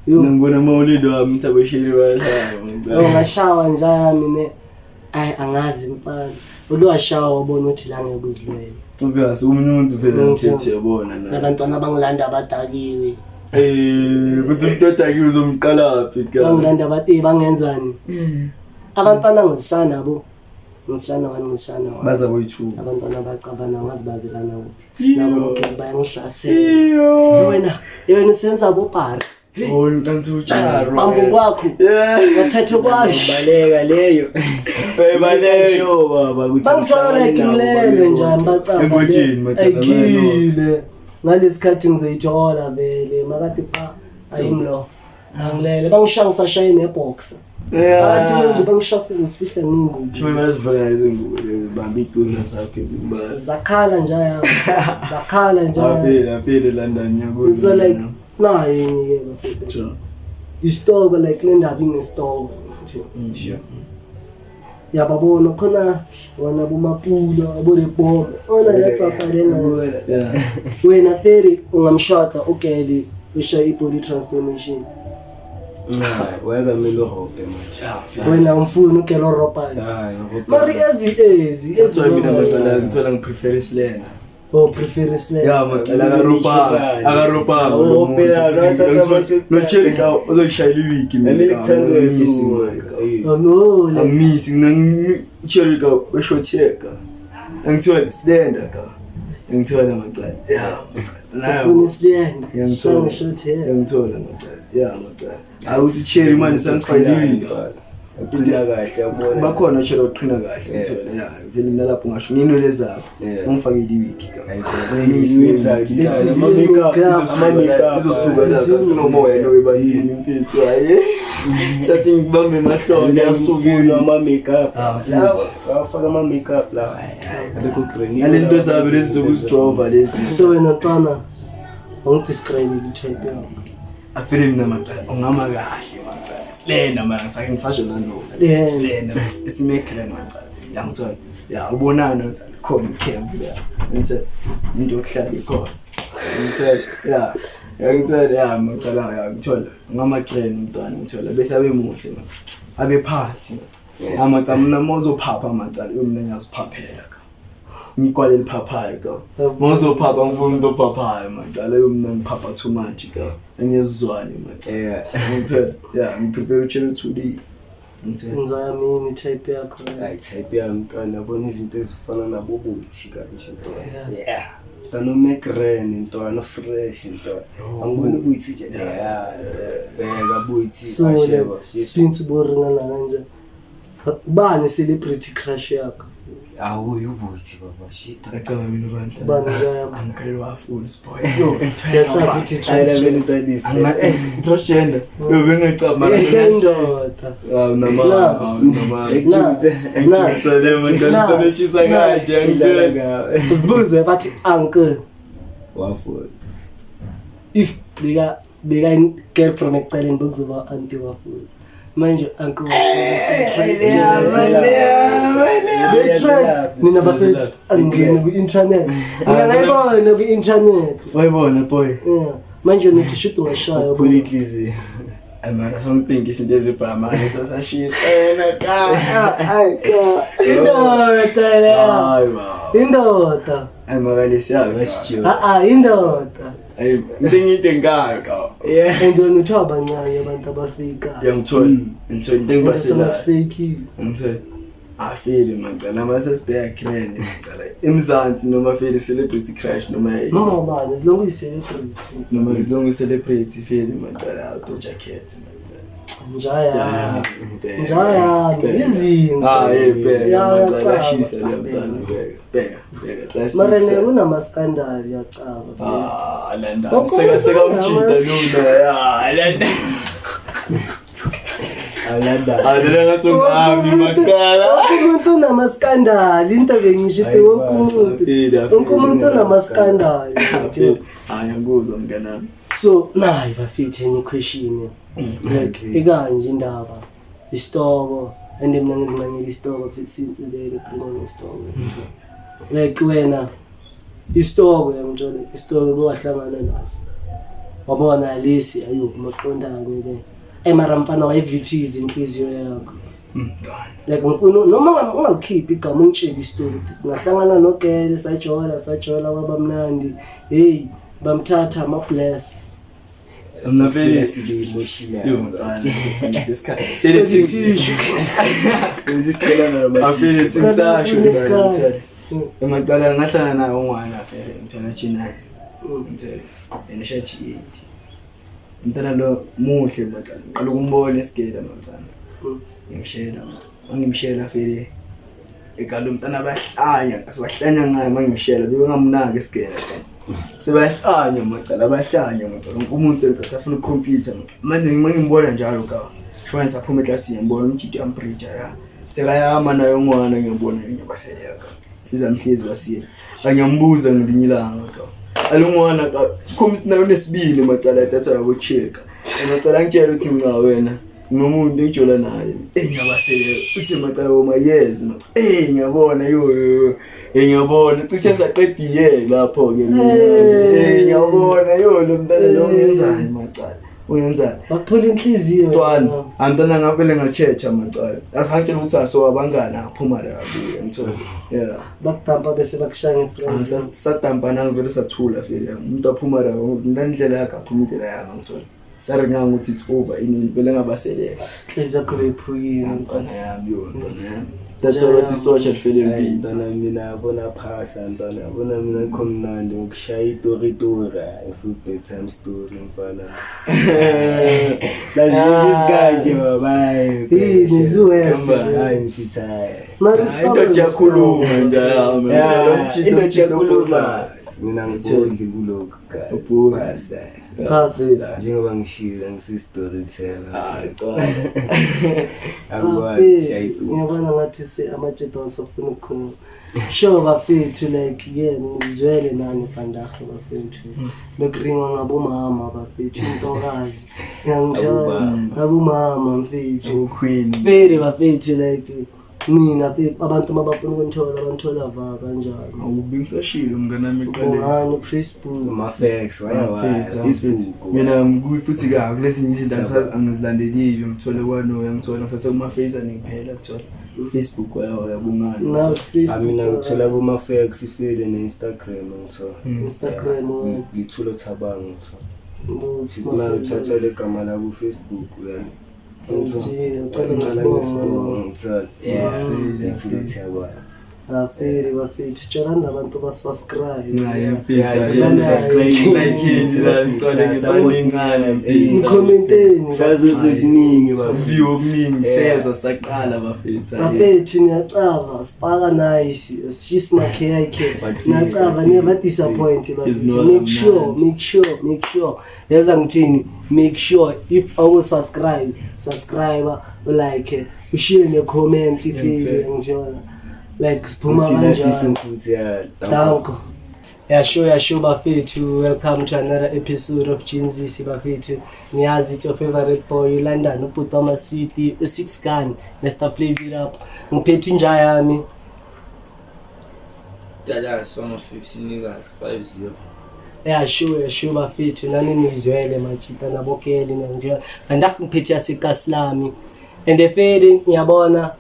Yo. Ngibona amawolidi wami ukuthi abasheri bayashaya. Yo ngashawa nje mina ayi angazi mfana. Uke washawa wabona ukuthi la ngeke uzilwele. Obvious omunye umuntu vele ngithethe yabona na. Nabantwana abangilanda abadakiwe. Eh, kuthi umuntu odakiwe uzomqala phi ka? Bangilanda bathi bangenzani? Abantwana ngizishaya nabo. Ngizishaya wani ngizishaya wani. Baza boyi-2. Abantwana bacabana ngazi bazelana kuphi. Nabo bonke bayangihlasela. Iyo. Wena, wena senza bobhari. Oh, ngicela utsharo. Bambo kwakho. Yeah. Wathathe kwakho. Baleka leyo. Bayibaleka. Sure baba ukuthi Bangithola like ngilele njani bacaba. Engotsheni, madala, Ayikile. Ngalesikhathi ngizoyithola vele makade pa ayimlo. Angilele bangishaya ngisashaye neboxer. Yeah. Bathi bangishaya ngisifihla ngingubo. Shame bayazivula lezo ngubo lezi bamba iy'tudla zakho ezimbalwa. Zakhala nje yami. Zakhala nje. Aphele, aphele London ngiyakuzwa. So like nayo enye ke bafethu. Sure. Isitoko like le ndaba inesitoko nje. Sure. Yababona khona wona boMapula aboRebombe. Ona letsapa lena. Yeah. Wena Perry ungamshada ugele ushaye i-body transformation. Hayi, wayekamele urobhe manje. Wena umfuni ugele orobhayo. Hayi, urobhe. Mari ezi ezi That's why mina macala ezi. ngithola ngiprefer isilena. Oh prefer slang. Ya macala akaropanga, akaropanga lo muntu. Phela, lo athatha amashoti. No cherry ka uzoyishayela iwigi mina. Emele kuthandwe Angimisi mina. Eh. Oh like Angimisi mina cherry ka weshotheka. Angithola slender ka. Ngithola macala. Ya macala. ufuna Nayo. slang. Ngiyangithola. Short hair. Ngiyangithola macala. Ya macala. Awuthi cherry manje sangifayela iwigi. Uqina kahle yabona. Bakhona cherry oqhina kahle ngithola. Ya vele nalapho ngasho nginwele zakho. Yeah. Ungifakele iwigi ka. Izosuka lapha kunomoya lo ebayini mfethu hayi sathi ngibambe emahlombe Yasukula yasuka ama makeup. Ah, Lawa mfethu. wafaka ama makeup la. Abekho green. nalento zabo lezi zokuzijova lezi So wena ntwana awungidescribe i-type yakho. afile mina macala ungama kahle macala slender mara ngisake ngisasho nanovo Slender. slender isimekren macala yangithola ya ubonana ukuthi khona icamp la ngithe into yokuhlala ikhona ngithe ya ngithe ya macala ya ngithola ngama grand umntwana ngithola bese abe muhle macala abe phansi amacala mina mawuzophapha macala mina ngiyaziphaphela ngikwale liphaphayo ka mawuzophapha ngifuna umuntu ophaphayo macala yo mina ngiphapha too much ka angiyezizwane macala Yeah. ngithe ya ngiprepare utshela uthuli ngithe Ngizwa yami i-type yakho. Hayi type yami mntwana yabona izinto ezifana nabo buthi kanje ntwana. Yeah. Mntwana umekren ntwana fresh ntwana. Angiboni ukuthi nje yeah. Bheka buthi So like asheba. since boringana kanje. Ubani celebrity crush yakho? Awuyi ubuthi baba shita. ngacaba mina abantu Ubani nje yami? angikayeli wafuna spoil yo Ngiyacaba ukuthi Hayi la transgender. vele tsalise. transgender yo bengacaba mara Indoda. nama nama Na. ngitsele manje ngishisa kanje ngitsele Uzibuze bathi uncle Wafuthi. if beka beka girlfriend ekucaleni bekuzoba auntie wafuthi. Manje uncle wafuthi. I-trend nina bafethu angingeni ku-internet. Mina ngayibona ku-internet. Wayibona boy. Yeah. Manje nithi shuthi ungashaya. Phula inhliziyo. Ay mara sonke izinto ezibhama sasashisa. Wena ka. Ay, indoda leyo. Hayi ba. Indoda. Ay makalesi yayo. Wesjiwe. Ah ah indoda. Ay into engiyidingayo ka. Yeah. And wena uthiwa abancane abantu abafika. Yangithola. Ngithola into engibasela. Sefike. Ngithola. Afile macala mase sibheka grand macala. Emzansi noma fele celebrity crush noma No man, as long as you celebrate. noma as long as celebrity fele macala auto jacket macala. Njaya. Njaya izinto. Ah, yeah, bheka Ya, macala uyacaba. shisa le mntana bheka. Bheka, bheka classic. Mara ne kunamaskandali uyacaba. Ah, landa. Wonke Seka seka umuntu umjida lona. Ya, landa. Alanda. Adela ngathi ungami macala. Wonke umuntu unamaskandali into bengisho ukuthi wonke umuntu. Afile, afile. Wonke umuntu unamaskandali. Hayi angikuzwa mnganami. So nayi bafethu enye question. Like ikanje indaba. Isitoko and mina ngizincanyela isitoko futhi since vele phuma ngesitoko. Like wena isitoko yangitshela isitoko bowahlangana naso. Wabona lesi ayo maqondane le. Eh mara mfana wayivithiza inhliziyo yakho. Mntwana. Like ngifuna noma ungalikhiphi igama ungitshele isitori ngahlangana nogele sajola sajola kwaba mnandi hey bamthatha ama-bless Mina vele sibe emotional. Yo mntwana. Isikhathi. Sele Sesicela noma Afile singisasho Ekhaya. mntwana. Emacala ngahlala naye ungwana vele ngithona G9. Ngithole. Yena shaya G8. Mntana lo muhle macala. Ngiqala ukumbona esigela macala. Ngimshela macala. Mangimshela vele ekalo mntana bahlanya, sibahlanya ngaye mangimshela bebengamnaki esigela. Sebahlanya macala, bahlanya macala. Wonke umuntu esafuna ukukhompyutha. Manje mangimbona njalo ka. Shwana saphuma eklasini ngibona umjidi yambridge la. Sekayama naye ungwana ngiyabona ngiyabaseleka. Sizamhlezi wasiye. Angiyambuza ngelinye ilanga ka. Alungwana ka khomisa nayo nesibili macala datha yabo check. Macala ngitshela ukuthi nca wena nomuntu engijola naye. Eh ngiyabaseleka. Uthi macala woma yes. Eh ngiyabona yo yo. Eh ngiyabona cishe saqediye lapho ke mina. Eh ngiyabona yo lo mntana lo ungenzani macala. Ungenzani? Bakuphula inhliziyo. Ntwana, antwana ngavele ngachecha macala. Asangitshela ukuthi aso abangani aphuma la kuye ngithola. Yeah. Bakudampa bese bakushaya nge-friend. Sadampana vele sathula vele. Umuntu aphuma la ndlela yakhe aphuma indlela yami ngithola. Saringanga ukuthi it's over inini vele ngabaseleka. Inhliziyo yakho beyiphukile. Ntwana yami yo ntwana yami. That's all what isotsha lifele Hayi empini. ntwana mina yabona phasa ntwana yabona mina kho mnandi ngokushaya itoritori ngisu bedtime story mfana. Lazi isikanje babayi. Yini ziwese. Hayi mfitha. Mara Hayi, Indoda iyakhuluma nje yami. Ngithola umjida Indoda umjida iyakhuluma. Mina ngibodli kulokhu guys. Ubhodli. Phasa. Phasa. Njengoba ngishilo ngisi storyteller. Hayi cha. Angikwazi ukushaya itori. Ngiyabona ngathi se amajita asafuna ukukhuluma. Sure bafethu like yeah ngizwele nani vandag bafethu. Bekuringwa ngabomama bafethu intokazi. Ngiyangitshela ngabomama mfethu. Uqueen. Vele bafethu like mina mfethu abantu mabafuna ukunithola banthola va kanjani. Awubingisashilo mnganami eqaleni. Bongani ku-Facebook. Ama-facts waya waya Facebook. Mina ngikuyi futhi ka kulezinye izinto angizilandelile ngithole kwanoya ngithola ngisase kuma-face angiphela ngithola Facebook wayabongani Na Ah, mina Facebook. ngithola kuma-facts ifile ne-Instagram ngithola. Instagram wena. Ngithulo Thabang ngithola. Uma uthatha le gama la ku-Facebook uyani. Nje, ucela ngesibongo. Ngithola. Yeah, ngithulo Thabang. Baferi bafethu tshelani nabantu basubscribe. Ngikhomenteni. Sazozokuningi View okuningi seza saqala bafethu. Bafethu niyacava sipaka nice sishisa makhekhe niyacava never disappoint bafethu make sure make sure make sure yaza ngithini make sure if awu subscribe subscribe ulike ushiye ne comment ifike ngitshela like siphuma kanjani futhi ya. Danko. Yeah, sure, yeah, sure, bafethu. Welcome to another episode of Gen Z bafethu. Niyazi it's your favorite boy, London, ubhuti City, u-six gun, Mr. Play It Up. Ngiphethe inja yami. Dallas wama-50 niggas 5-0. Yeah, sure, sure bafethu, nani nizwele majita nabokele nje. Vandag ngiphethe yasekasi lami. And efele ngiyabona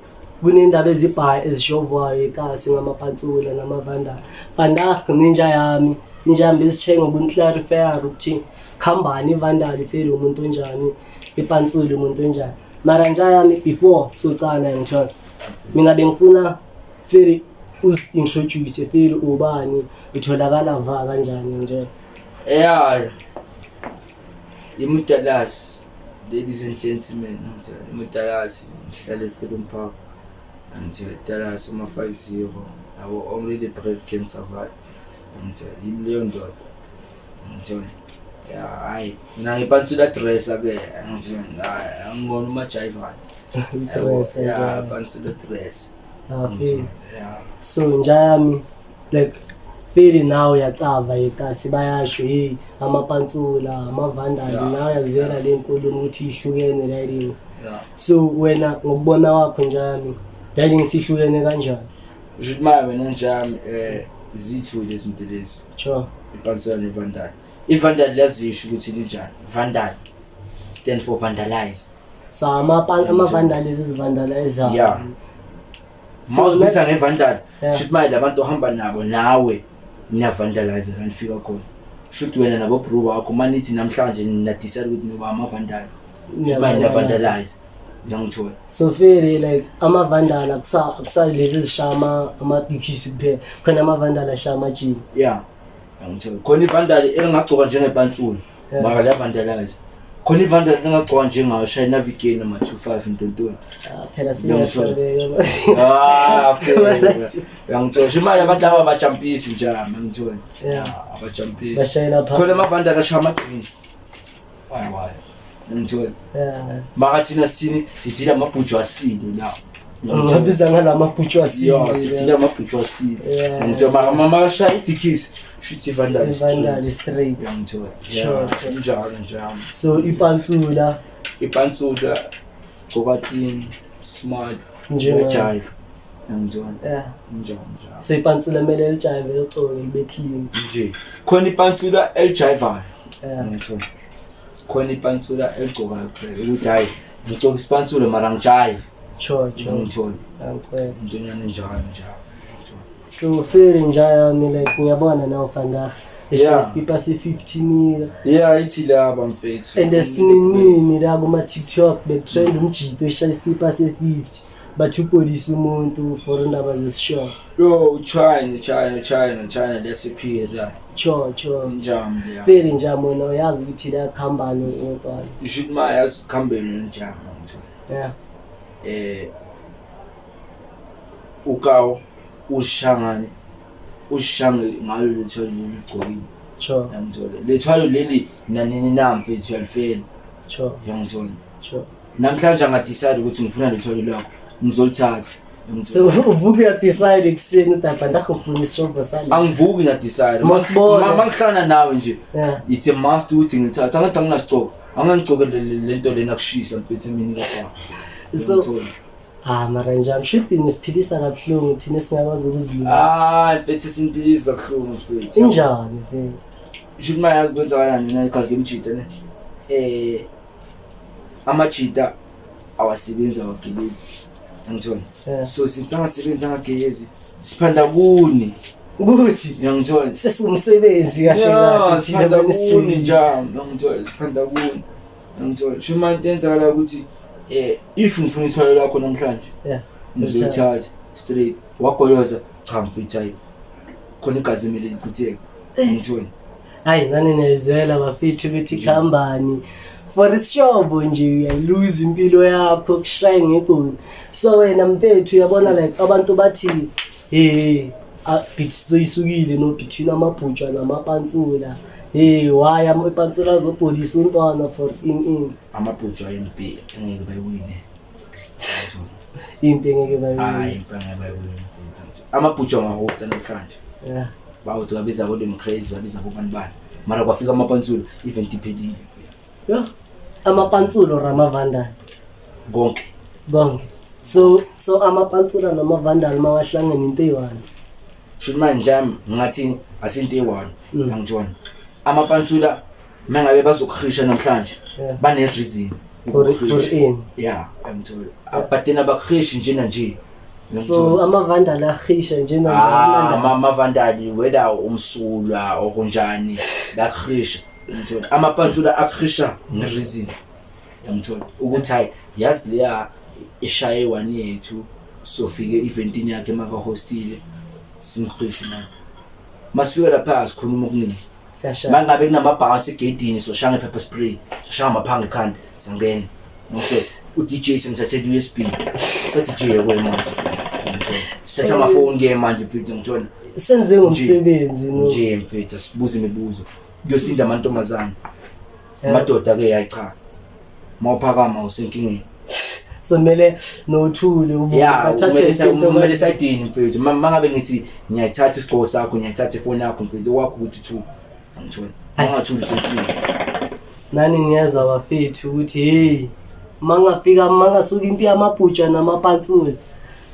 kunendaba ezibhayi ezishovwayo ekasi ngamapantsula namavandala. Vandag ninja yami, inja yami besitshenge ngokunclarify ukuthi khambani ivandala ifele umuntu onjani, ipantsula umuntu onjani. Mara nja yami before socala ngithola. Mina bengifuna fere uzi-introduce fele ubani, utholakala va kanjani nje. Yeah. Imudalas, ladies and gentlemen, Imudalas, ngihlale eFreedom Park. And Dallas uma 5-0. Yabo only the brave can survive. Ngithola yimi leyo ndoda. Ngithola. Yeah, hayi mina ngipantsula dress ke ngithola. Hayi angibona umajayivana. I-dress Yeah, nje. pantsula dress. Ah, feel. Yeah. So nja yami like feel nawe uyatsava ekasi bayasho hey amapantsula amavandali Yeah. nawe uyazwela le nkulumo ukuthi ihlukene ridings. Yeah. So wena ngokubona kwakho nja yami ridings ihlukene kanjani? Ngisho manje wena njami zithu lezi zinto lezi. Sure. Ipantsula nevandal. Ivandal liyazisho ukuthi linjani. Vandal stand for vandalize. So amavandali ezivandalizayo. Yeah. Mawuzibiza ngevandal, Yeah. shuthi manje labantu ohamba nabo nawe niyavandalize la nifika khona. Shuthi wena nabo bro wakho manithi namhlanje ninadecide ukuthi niba amavandal. Shuthi manje niyavandalize. Ngiyangithola. So fere like amavandala akusalezi ezishaya amatikisi kuphela. Khona amavandala ashaya amajini. Yeah. Ngiyangithola. Khona ivandal elingagcoka njengepantsula. Yeah. Mara liyavandalize. Khona ivandal elingagcoka njengayo shaya navigate noma 25 ntontoni. Ah, phela Ngiyangithola. siyahlabeka. Ah, phela. Uyangithola. Imali abantu laba abajampisi nje, ngiyangithola. Yeah. Abajampisi. Bashayela phansi. Khona amavandal ashaya ama-green. Why why? Ngiyangithola. Yeah. Mara thina sithini? Sithile amabhuju asile la. Ngiyangithola. Ngabiza ngalamabhutshu Yeah, asile. sithile amabhuju asile. Yeah. Ngiyangithola. Mara mama ashaya idikisi, shuthi ivandal Ivandal straight. straight. Uyangithola. Sure. Yeah, injalo njalo. So ipantsula Ipantsula, gcoka clean, smart, Njenga- uyajive. Uyangithola. yeah. Injalo njalo. So ipantsula kumele lijive ligcoke libe clean. Nje khona ipantsula elijivayo. Yeah. Ngithola. Khona ipantsula eligcokayo kuphela ukuthi hayi ngigcoka isipantsula mara ngijayive. Sure, sure. Ngithola. Ngicela. Intonyana enjalo njalo. Ngithola. So fere nja yami like ngiyabona nawe vandag. Eshaya Yeah. iskipa se-15 mila. Yeah, ithi laba mfethu. And esininini la kuma TikTok betrend umjito eshaya iskipa se-50. Bathi upolisa umuntu for indaba zesishow. Yo, China, China, China, China lesiphila. Sure, sure. Njami leya. Fere nja mona uyazi ukuthi la khambani umntwana. Ishuthi ma yazi khambeni njami ngithola. Yeah. Ukawo ushangane ushange ngalo lethwalo leli ligcokile. Sure, Ngiyangithola. Lethwalo leli nanini na mfethu uyalifela. sure, Ngiyangithola. sure. Namhlanje angadecide ukuthi ngifuna lethwalo lakho. Ngizolithatha. So uvuka uyadecide ekuseni uthi vandag ngifuna isishobho sale. Angivuki na decide. Masibone. Mangihlana nawe nje. Yeah. It's a must ukuthi ngilithathe. Angathi anginasigcoko. Angangigcoke lento lena kushisa mfethu emini lapha. So ah mara nje mshudini siphilisa kabuhlungu thina singakwazi ukuzilungisa. Ah, mfethu simphilisi kabuhlungu mfethu. Injani vele? Shuthi manje yazi kwenzakalani mina igazi lemjita ne. Amajita awasebenzi awagelezi. Angithola. Yeah. So sithi angasebenzi angagelezi. Siphanda kuni. Ukuthi Ngiyangithola. sesingumsebenzi kahle Yeah, kahle thina siphanda bani kuni siphilile. njalo. Ngiyangithola siphanda kuni. Ngiyangithola. Shuthi manje into eyenzakala ukuthi if ngifuna ithwalo lakho namhlanje Yeah. ngizolithatha straight wagoloza cha mfethu hayi khona igazi emele lichitheke. Ngiyangithola. Hayi nani niyayizwela bafethu ukuthi khambani. For isishobo nje uyayiluza impilo yakho kushaye ngegoli. So wena mfethu uyabona like abantu bathi hey isukile no between amabhutshwa namapantsula. Hey why amapantsula azobholisa umntwana for in Amabhuju ayimpi engeke bayiwine. impi engeke Hayi bayiwine. impi engeke bayiwine. Amabhuju angahota namhlanje. Yeah. Bawuthi babiza abo Dem Crazy babiza abo bani bani. Mara kwafika amapantsula event iphelile. Yo. Amapantsula or amavandal Konke. bonke. So amapantsula namavandal mawahlangene into eyi-one. Shuthi manje njami ngathi asinto eyi-one. Angitshona amapansula mangabe bazokuhisha namhlanje, bane reason For ini? Yeah, angithola, but then abakuhishi njena nje. So amavandali ahisha njena nje? Ah, Asinandaba. Amavandali, whether umsulwa or kunjani, bakuhisha, ngithola. Amapantsula akuhisha nge-reason, yangithola, ukuthi hayi, yazi leya ishaye one yethu, sofike eventini yakhe makahostile, simhishe. Manje masifika lapha sikhuluma okuningi. Siyashaya. Mangabe kunamabhansi egedini, soshaya nge-pepper spray, soshaya ngamaphanga ekhanda, sangena. Ngithola u-DJ, simthathela i-USB, sa-DJ kuye manje, ngithola. Sithatha amafoni ke manje, mfethu, ngithola. Senze ngomsebenzi, no. Nje mfethu, sibuze imibuzo, kuyosinda amantombazane. Amadoda-ke, hayi cha, mawuphakama usenkingeni. So kumele nothule ubuke, Ya, bathathe kumele into kumele sayidini, mfethu. Mangabe ngithi ngiyayithatha isigqoko sakho, ngiyayithatha ifoni yakho, mfethu, okwakho ukuthi thu, angitholi, mangathuli usenkingeni. Nani ngiyezwa bafethu ukuthi hey, mangafika mangasuka impi yamabhutsha namapantsula,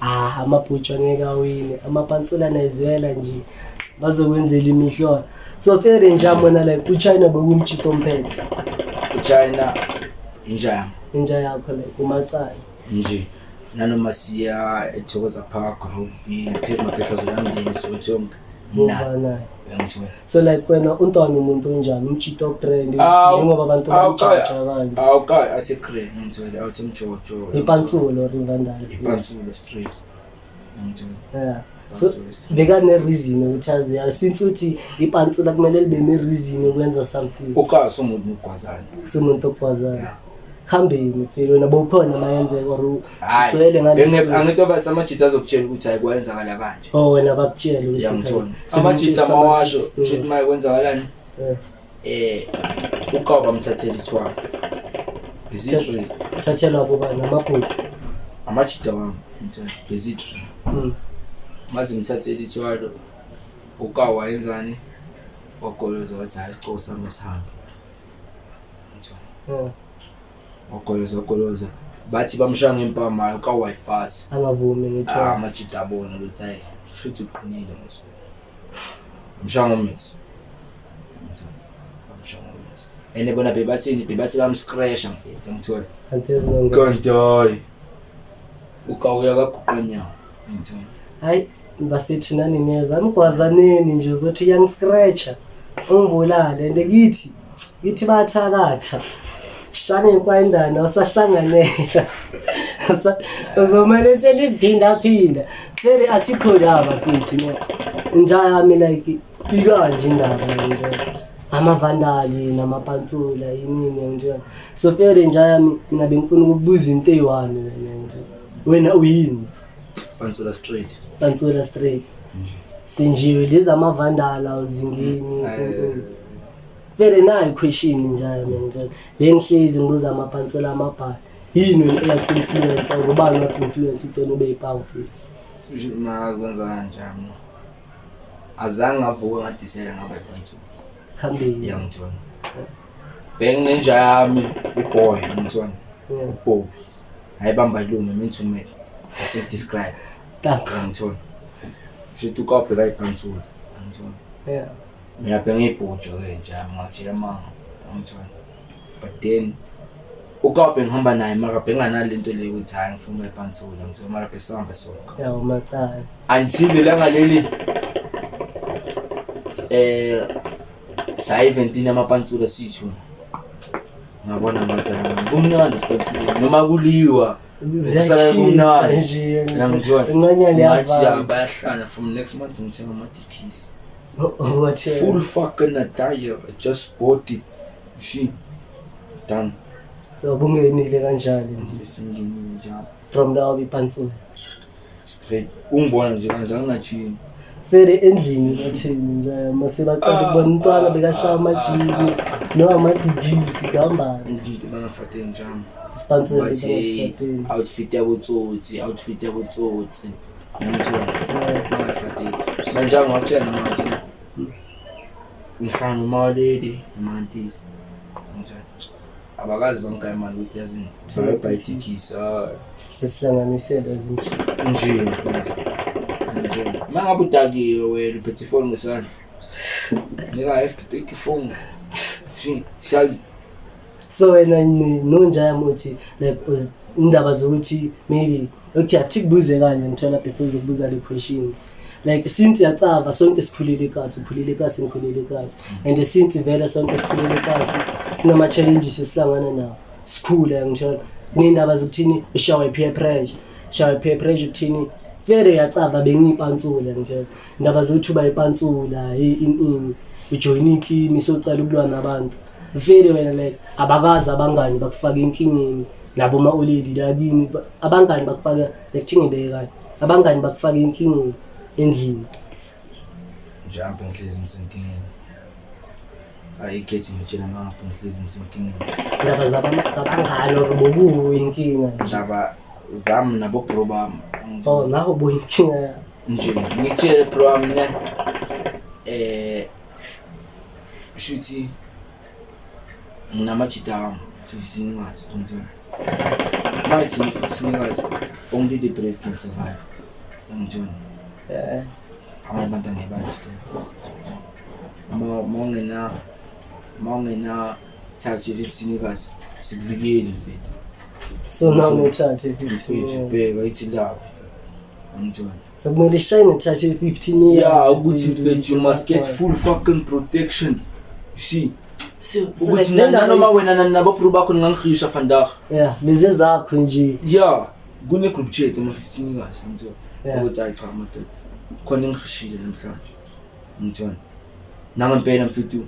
ah, amabhutsha ngeke awine, amapantsula nayizwela nje, bazokwenzela imihlola. So fere nje amona like uChina bekumjito omphethe? Uchina injami. Inja yakho, like umacala? Nje nanoma siya eThokoza Park, Rockville, phela zolamndeni, Soweto na. Muva naye. Uyangithola. So like wena untwana umuntu onjani, umjito obrand, njengoba abantu bamjaja kanje? Awukayi athi grand, ngithola, awuthi mjojo. Ipantsula or ivandali? Ipantsula straight, ngithola. Yeah, so bekane-reason ukuthi azi ya, since uthi ipantsula kumele libe ne-reason yokwenza something. Ukazi umuntu nogwazana. Kusemuntu ogwazayo khambeni feel wena bowukhona mayenzeka or Hayi, ugcwele ngale? Angithi obasa amajita azokutshela ukuthi hayi, kwenzakala kanje. Oh, wena bakutshela ukuthi Uyangithola. So Amajita umuntu mawasho story. shuthi maye kwenzakalani, ukawu bamthathela ithwala busy. Thathelwa kuba namabhuku? Amajita wami, ngithola, busy. Maze ngithathela ithwalo, ukawu wayenzani, wagoloza wathi hayi, isicoko sami sihambe, ngithola. Wagoloza, wagoloza, bathi bamshaya ngempama, hayi, ukawu wayifasa. Angavumi Ah, ngithwala. amajita abona ukuthi hayi, shuthi uqinile mos, bamshaya ngomesi, bamshaya ngomesi, and bona bebathini, bebathi bamscratcha, mfethu, ngithola. Kanti Kanti hayi, ukawuya kaguqa nyawo, ngithola. Hayi bafethu, nani niyeza anigwazaneni nje, uzothi uyangiscratcha ungibulale, and kithi kithi bayathakatha, shane nkwayindana wasahlanganela. Uzomane seliziphinda-phinda fere, asikho la bafethu. No, inja yami like ikanje indaba nje, amavandali namapantsula yinini nje. So fere inja yami, mina bengifuna ukukubuza into eyi-one, wena nje, wena uyini? Pantsula straight. Pantsula straight, sinjiwe lezi amavandala awuzingeni. Vele nayo question njalo mina nje le ngihlezi ngibuza amapantsula amabhala, yini wena eyaku-influence or ubani waku-influence ukuthi wena ube yipawu futhi? Nje mazi kwenza kanjani, azange ngavuka ngadisela ngaba ipantsula. Khambeni. Yangithola, benginenja yami uboy, ngithola. Ubob ayibamba ilume man to man, ase-describe. Tako. Yangithola, shuthi ukawubheka ipantsula, ngithola. Mina bengiyibhujo-ke nje yami, ngakutshela amanga, ngithola, but then ukawubhe ngihamba naye, mara benganale nto leyo ukuthi hhayi, ngifuna ukuba ipantsula, ngithola, mara besihambe sonke. Ya, umacala. Until ilanga leli saya eventini yamapantsula sithu, ngabona ngathi kumnandi sipantsuleni noma kuliwa kusala kumnandi. Nje. Yangithola. Incanyana. Ngathi ya, Yavama. bayahlala. From next month ngithenga amadikisi. Whatever. Full fucking attire, I just bought it, you see, done. Ubungenile kanjani nje? Besingenile njalo. From now ipantsula? Straight, ungibona nje kanje, anginajini. Fere endlini bathini nje mase bacala ukubona umntwana bekashaya amajini no amadigisi kuhambani? Endlini bangafate njalo. Isipantsula. Bathi Bangasiphatheni. Outfit yabotsotsi, outfit yabotsotsi, ngiyamthola, bangafateli manje. Angakutshela manje, ngihlala nomalady nomantisi, ngithola, abakazi bangigaya imali ukuthi yazini, bayibhayitikisi, hayi. Esihlanganisele ezinje. Nje mfethu. Ngiyangithola. Uma ngabe udakiwe wena uphethe ifoni ngesandla. Nigga, I have to take your phone. See, siyali So wena nonjayami uthi like indaba zokuthi maybe, okay, athi kubuze kanje, ngithola before uzokubuza le question, like since yacava sonke sikhulile ekasi, ukhulile ekasi, ngikhulile ekasi, and since vele sonke sikhulile ekasi, kunama-challenges esihlangana nawo sikhule, ngithola kuney'ndaba zokuthini, ushawa i-peer pressure, shawa i-peer pressure ukuthini, vele yacava bengiyipantsula, ngithola indaba zokuthi uba ipantsula, hey, in ujoyina ikimi, socala ukulwa nabantu. Vele wena like abakazi abangani bakufaka enkingeni nabo ma-oledi la kini, abangani bakufaka, like thi ngibeke kahle, abangani bakufaka enkingeni endlini. Njambe ngihlezi ngisenkingeni. Ayikhethi, ngitshela mangapha ngihlezi ngisenkingeni. Indaba zabangani or bokuwo inkinga nje? Ndaba zami nabo bro bami. Oh, naho buyinkinga yakho. Nje ngitshele bro wami ne, shuthi nginamajita ami 15 ngazi, ngithola manje sine 15 ngazi, only the brave can survive, ngithola. Abanye abantu angeke ba-understand. Ma ungena touch ye-15 kazi, sikuvikeli mfethu. So now ngethathe Mfethu, 15. bheka ithi lapho, ngithola. Sekumele ishaye ngethathe 15. Yeah, ukuthi mfethu, you must get full fucking protection, you see. So Ukuthi like le ndaba nanoma wena nabobro bakho ningangihisha vandag. Yeah, lezi zakho nje. Yeah, kune-group chat ama-15 kahle, ngithola, ukuthi hayi cha madoda, khona engihishile namhlanje, ngithola. Nangempela mfethu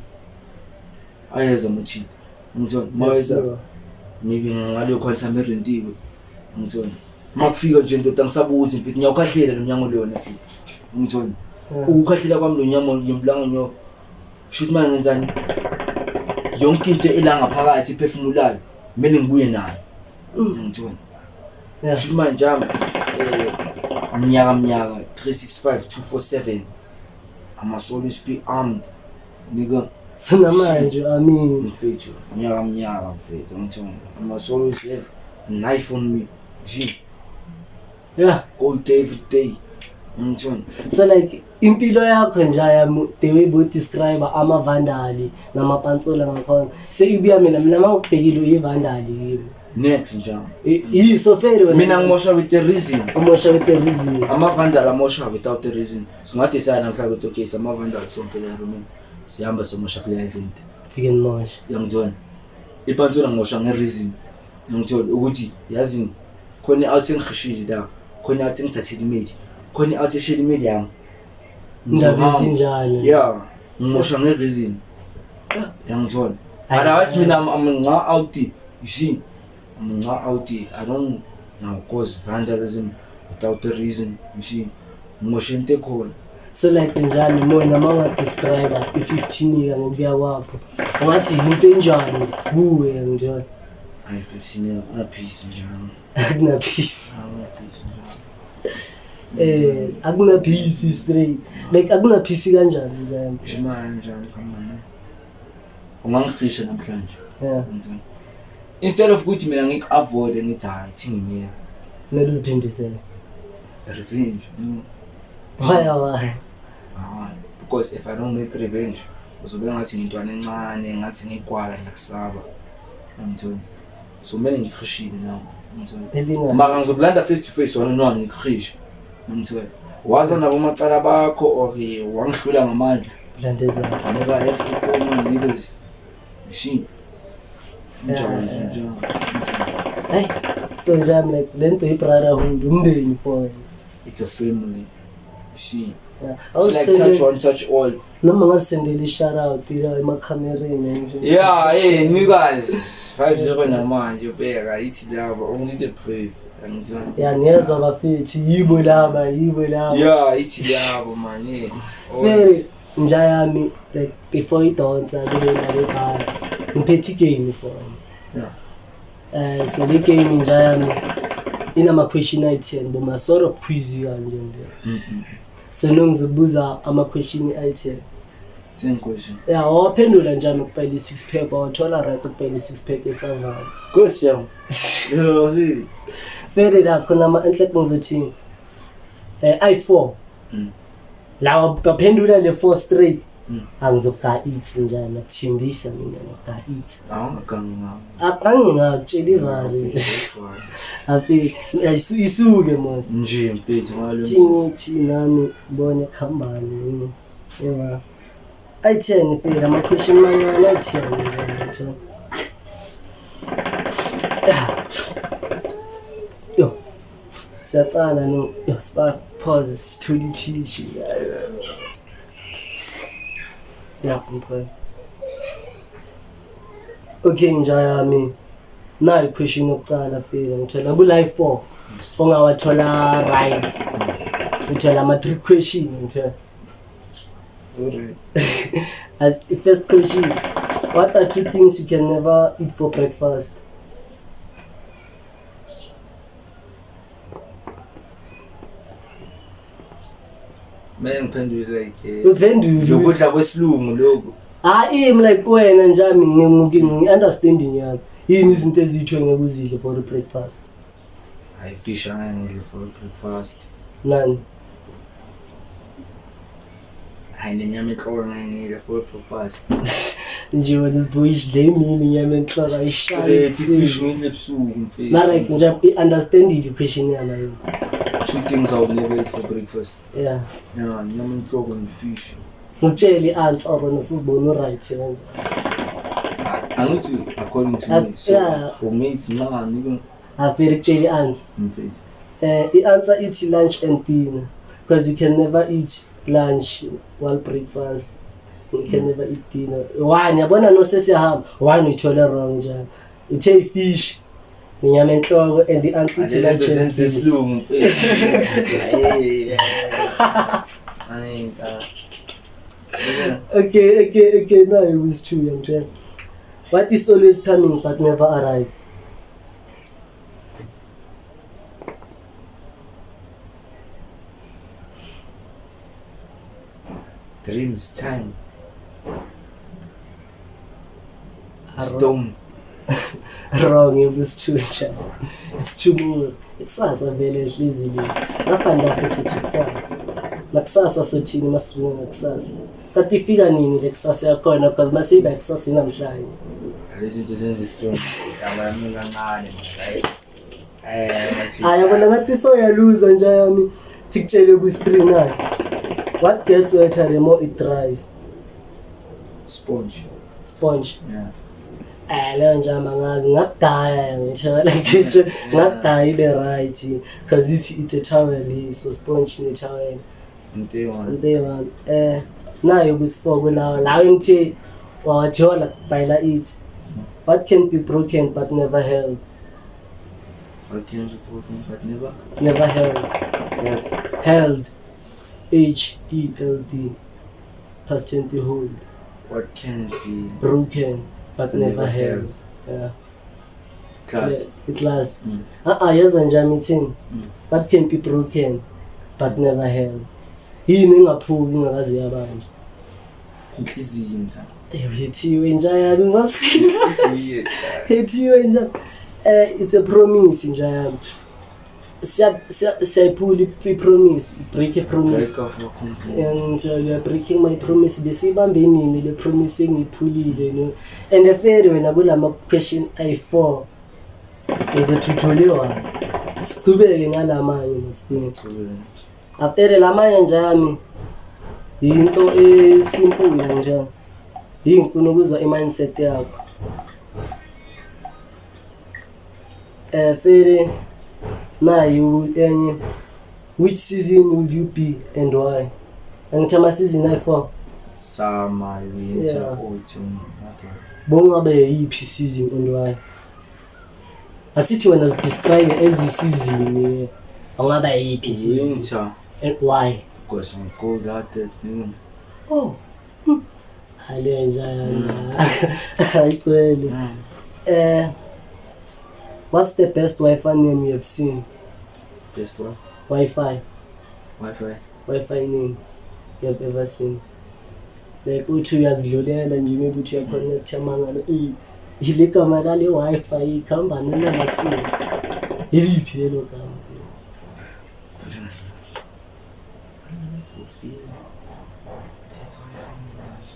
ayeza amajita, ngithola, maweza maybe ngaleyo quantum erentiwe, ngithola. Uma kufika nje ndoda, ngisabuzi mfethu, ngiyawukhahlela lo mnyango lona, ngithola. Ukukhahlela kwami lo nyamo yomlango nyo shuthi manje ngenzani, yonke into ela ngaphakathi iphefumulayo kumele ngibuye nayo, ngithola. Shuthi manje jami mnyaka mnyaka 365 247 I must always be armed, nigga. So namanje, I mean, Mfethu, mnyaka mnyaka mfethu, ngithola, I must always have a knife on me G all day every day, ngithola. So like impilo yakho nje yami, the way bo describe amavandali namapantsula ngakhona, seyibuya mina mangikubhekile uyivandali kimi. Next njalo. Yiso fele wena. Mina ngimosha with the reason. Umosha with the reason. Amavandal amosha without the reason. Singathi saya namhlanje ukuthi okay, samavandal sonke la roomini, sihamba somosha kule event. Fike nimosha. Yangithola, ipantsula ngimosha nge-reason, ngithola ukuthi yazini khona i-out engihishile la, khona i-out engithathile imeli, khona i-out eshele imeli yami. Indaba Ngizohamba. ezinjalo. Yeah, ngimosha nge-reason, yangithola. Otherwise mina I'm nca out, you see, I'm nca out. I don't now cause vandalism without a reason, you see. Ngimosha into ekhona. So like njani mona uma ungadescribe i-15 year ngokuya kwakho, ungathi into enjani kuwe njalo? Hayi, 15 year akunapeace njalo. Akunapeace. Akunapeace njalo. Akunapeace straight, like akunapeace kanjani njani? Nje njani, come on man. Ungangihisha namhlanje. Ngithola. Instead of ukuthi mina ngiku-avoid, ngithi hayi, thi ngimiyeka. Kumele uziphindisele. Revenge. Why? Hayi, because if I don't make revenge, uzobe ngathi ngintwana encane, ngathi ngigwala, ngiyakusaba, ngithola. So kumele ngikuhishile nawe, ngithola. Elinga. Mara ngizokulanda face to face, one on one, ngikuhishe, ngithola. Waza nabo macala bakho or wangihlula ngamandla. Landezana. Nigga, I have to go, man, niggas, you see. Njalo. Njalo. Hey, so njami like lento i-brotherhood, umndeni for wena. It's a family, you see. Yeah. It's like touch one touch all. Noma ngasendela i-shout out la emakhamereni nje. Yeah, hey niggas, 5-0 namanje, bheka ithi laba, only the brave, angizwa. Ya, ngiyezwa bafethu, yibo laba, yibo laba. Yeah, ithi labo man, yeah. Vele nja yami, like before idonsa kule ndaba ekhaya, ngiphethe igame for wena. So le game nja yami inama-question ayi-10, boma sort of quiz kanje nje. So nongizokubuza ama-question ayi-10. 10 question. Ya, wawaphendula njani ukupela i-six pack, wawathola right ukupela i-six pack esavana? Nkosi yami. Yeah, really. Fair enough. Khona ama enhle ngizothini, ayi-4. Lawa baphendula le four straight. Angizogaya it njani, akuthembisa mina ngogaya it. Awungagangi ngawo. Akange ngakutshela ivari. Afi isuke mos. Nje mfethu ngalo. Thi nami bone khambani. Yeba. Ayitheni fela ama question mancane ayitheni njani. Yo. Siyacala no. Yo spark pause sithula ithishu. Ya ngicela. Okay njayami. Nayi question yokucala fela ngithola ku live 4 ongawathola right. Uthola ama 3 question ngithola. Alright. As the first question, what are two things you can never eat for breakfast? Manje ngiphendule like Uphendule. lokudla kwesilungu lokhu. Ah, im like wena njami ngi-understanding yakho. Yini izinto ezitsho ngeke uzidle for breakfast? Hayi fish angeke ngidle for breakfast. Nani? Hayi nenyama enhloko angeke ngidle for breakfast. Nje wena sibuye idle imini inyama enhloko ayishaye. Straight fish ngidle ebusuku mfethu. Mara like nje i-understandile i-question yami yini. Two things I would never eat for breakfast. Yeah. Yeah, nyama enhloko ne-fish. Ngitshele i-answer wena usuzibona u-right kanje. Angithi according to me. So Yeah. for me it's ncane Afere kutshele i-answer. mfethu. I-answer ithi lunch and dinner because you can never eat lunch while breakfast. You can never eat dinner. One yabona no sesiyahamba one uyithole wrong njalo. Uthe i-fish nenyama enhloko and i-answer ithi lunch Alezinto and zenze dinner. isilungu mfethu. Hayi. Hayi. Okay, now it was true, young child. What is always coming but never arrives? Dreams time. Stone. Wrong, it was true, child. It's tomorrow. Ikusasa vele hlezi le. Ngapha ndahe sithi kusasa. Nakusasa sothini masifika ngakusasa. Kanti ifika nini le kusasa yakhona because masiba kusasa namhlanje. Alezinto zenze isilungu. Abami kancane manje. Hayi. Hayi yabona ngathi soyaluza nje yami. Tikutshele ku screen nayo. What gets wetter the more it dries? Sponge. Sponge. Yeah. Leyo nje amangazi ngakugaya ngithola ngisho ngakugaya ibe right because it's a towel, so sponge ne towel. Into eyi-one. Into eyi-one. Nayo kwisi-4 kulawo lawo engithe wawathola bhayila it. What can be broken but never held? What can be broken but never Never held. held. Held. H E L D. Past tense hold. What can be Broken but never Never held. held. Yeah. Class. Class. Mm. Yaza njami ithini? What can be broken but never held? Yini engaphuki ingakaze yabanjwa? Inhliziyo nta. Hethiwe nja yami Inhliziyo. Hethiwe nja. It's a promise nja yami. Siyayiphula i-promise, break a promise. Break off your complaint. And you are breaking my promise. Besiyibambe nini le promise engiyiphulile no? And afere wena kulama question ayi-4 uzothuthule one. Sichubeke ngalamanye masibini. Afere lamanye nje yami into esimple nje. Yingifuna ukuzwa i-mindset yakho. Fere nayo enye, which season would you be and why? Angithi ama season ayi-4. Summer, winter, Yeah. autumn, Bongabe yiphi season and why? Asithi wena describe as a season. Ungaba yiphi season Winter. and why? Because I'm cold hearted. Oh. Hale njani. Ayicwele. What's the best Wi-Fi name you have seen? Best one? Wi-Fi. Wi-Fi. Wi-Fi name you have ever seen. Like uthi uyazidlulela nje maybe uthi uyaconnect amangalo. Ile gama lale Wi-Fi ikhamba nanamasini. Iliphi lelo gama? Ufile. Thatha Wi-Fi manje.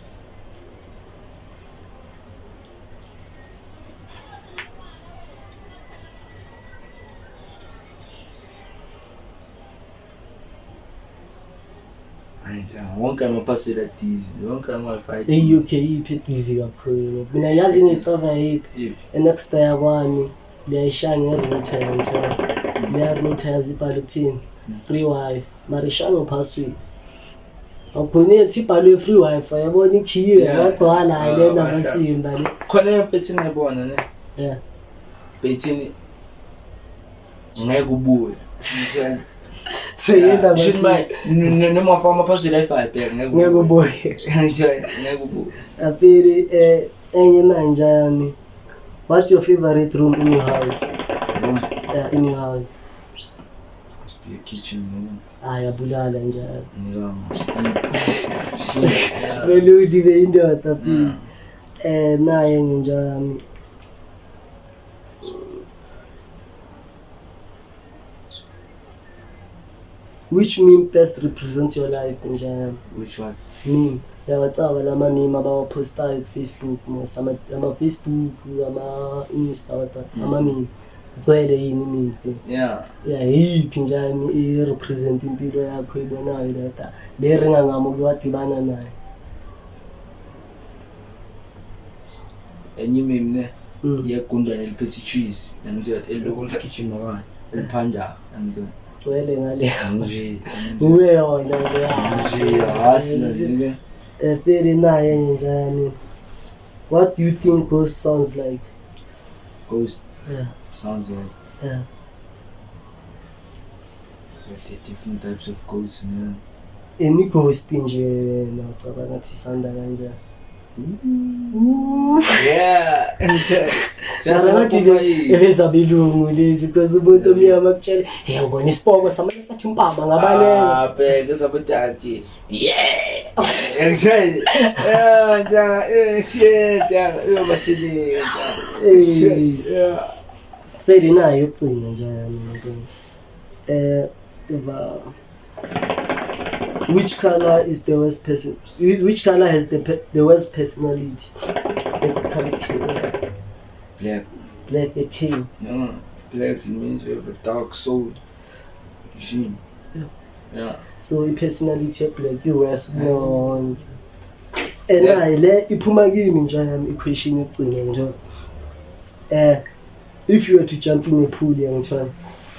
Hayi ntanga, wonke amaphasela adizi, wonke ama-Wi-Fi. E-UK iphi edizi kakhulu? Mina yazi ngicaba yiphi? Yiphi? E-next door yakwami liyayishaya nge-router, yangithola leya router yazi ibhale ukuthini, free wifi, mara ishaya ngo-password, awukhonekthi, ibhalwe free wifi, yabona, ikhiyiwe. Yagcwala hayi lena. Basha. Amasimba le. Khona empethini ngayibona ne. Bethini ngeke ubuye. Seyenda. Shuthi noma ufaka amaphasela ayi-five, bheka, ngeke Ngeke ubuye. Ngeke, ngeke ubuye. Afiri enye nanja yami, what's your favorite room in your house? Room? Yeah, in your house. Must be a kitchen, you Hayi, abulala njalo. know. Meludi beyindoda p naye enye nja yami. Which meme best represents your life, nja yami? Which one? Meme, uyawacaba lama meme abawaphostayo ku-Facebook mos, ama-Facebook, ama-Insta, what ama-meme gcwele yini meme? Yeah. Ya, yiphi njani i-represent impilo yakho ibonayo leta le ringa ngami ukuwadibana nayo? Enye meme ne, yegundwane eliphethe i-cheese, yangithola, elilokhu ligijima kanje, eliphanda, yangithola. Gcwele ngale. Nje. Uwe yona le. Nje hasi nje. Feri naye enye njani, what do you think ghost sounds like? Ghost Yeah. sounds like there are different types of ghosts, man. Any ghost nje wena ucabanga ngathi isanda kanjani? Yeah. Mara ngathi ezabelungu lezi, because umuntu omnyama kutshela, hey, ubona isipoko samane sathi impama, ngabaleka. Ah, bheka ezabodaki. Yeah. Ngishaya. Yeah, yeah, eh, shit, yeah, uyobasilinga. Hey. Yeah. Feri nayo yokugcina nje yami nje. Va which color is the worst person, which color has the worst personality? Black. Black. Black, a king. No, black means you have a dark soul. You see? Yeah. Yeah. So i-personality ye-black i-worse yonke. And nayi le iphuma kimi nje yami i-question yokugcina nje. If you were to jump in a pool, yangithola,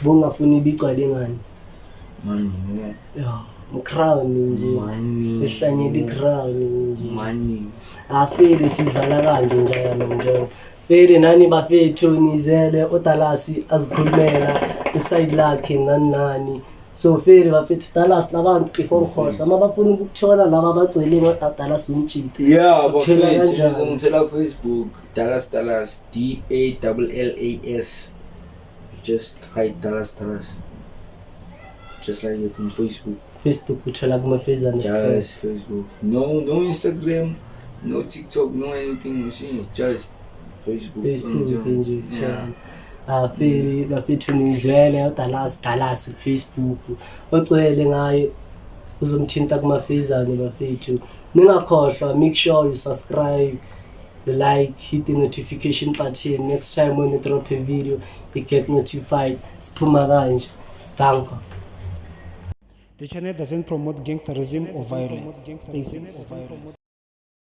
bongafuni ibigcwale ngani? Money, yeah. Yeah, crown nje. Money. Ehlanyela i-crown nje. Money. Afele sivala kanje nje yami nje. Fere nani bafethu, nizele uDallas azikhulumela i-side lakhe nani nani. So fere bafethu, Dallas labantu before ngikhohlwa, uma bafuna ukukuthola laba abagcwele ngoDallas umjita. Yeah, Uthola bafethu, kanjani? ngizongithola ku-Facebook, Dallas Dallas, D A L L A S. Just write Dallas Dallas. Just like it on Facebook. Facebook uthola kuma-Facebook? Just Facebook. No, no Instagram, no TikTok, no anything. You see, just Facebook. Facebook nje. Yeah. Afeli bafethu, nizwele uDallas, Dallas ku-Facebook, ogcwele ngaye uzomthinta kumafezane bafethu. Ningakhohlwa, make sure you subscribe, you like, hit the notification button. Next time when you drop a video, you get notified. Siphuma kanje, danko. The channel doesn't promote gangsterism or violence. Stay safe.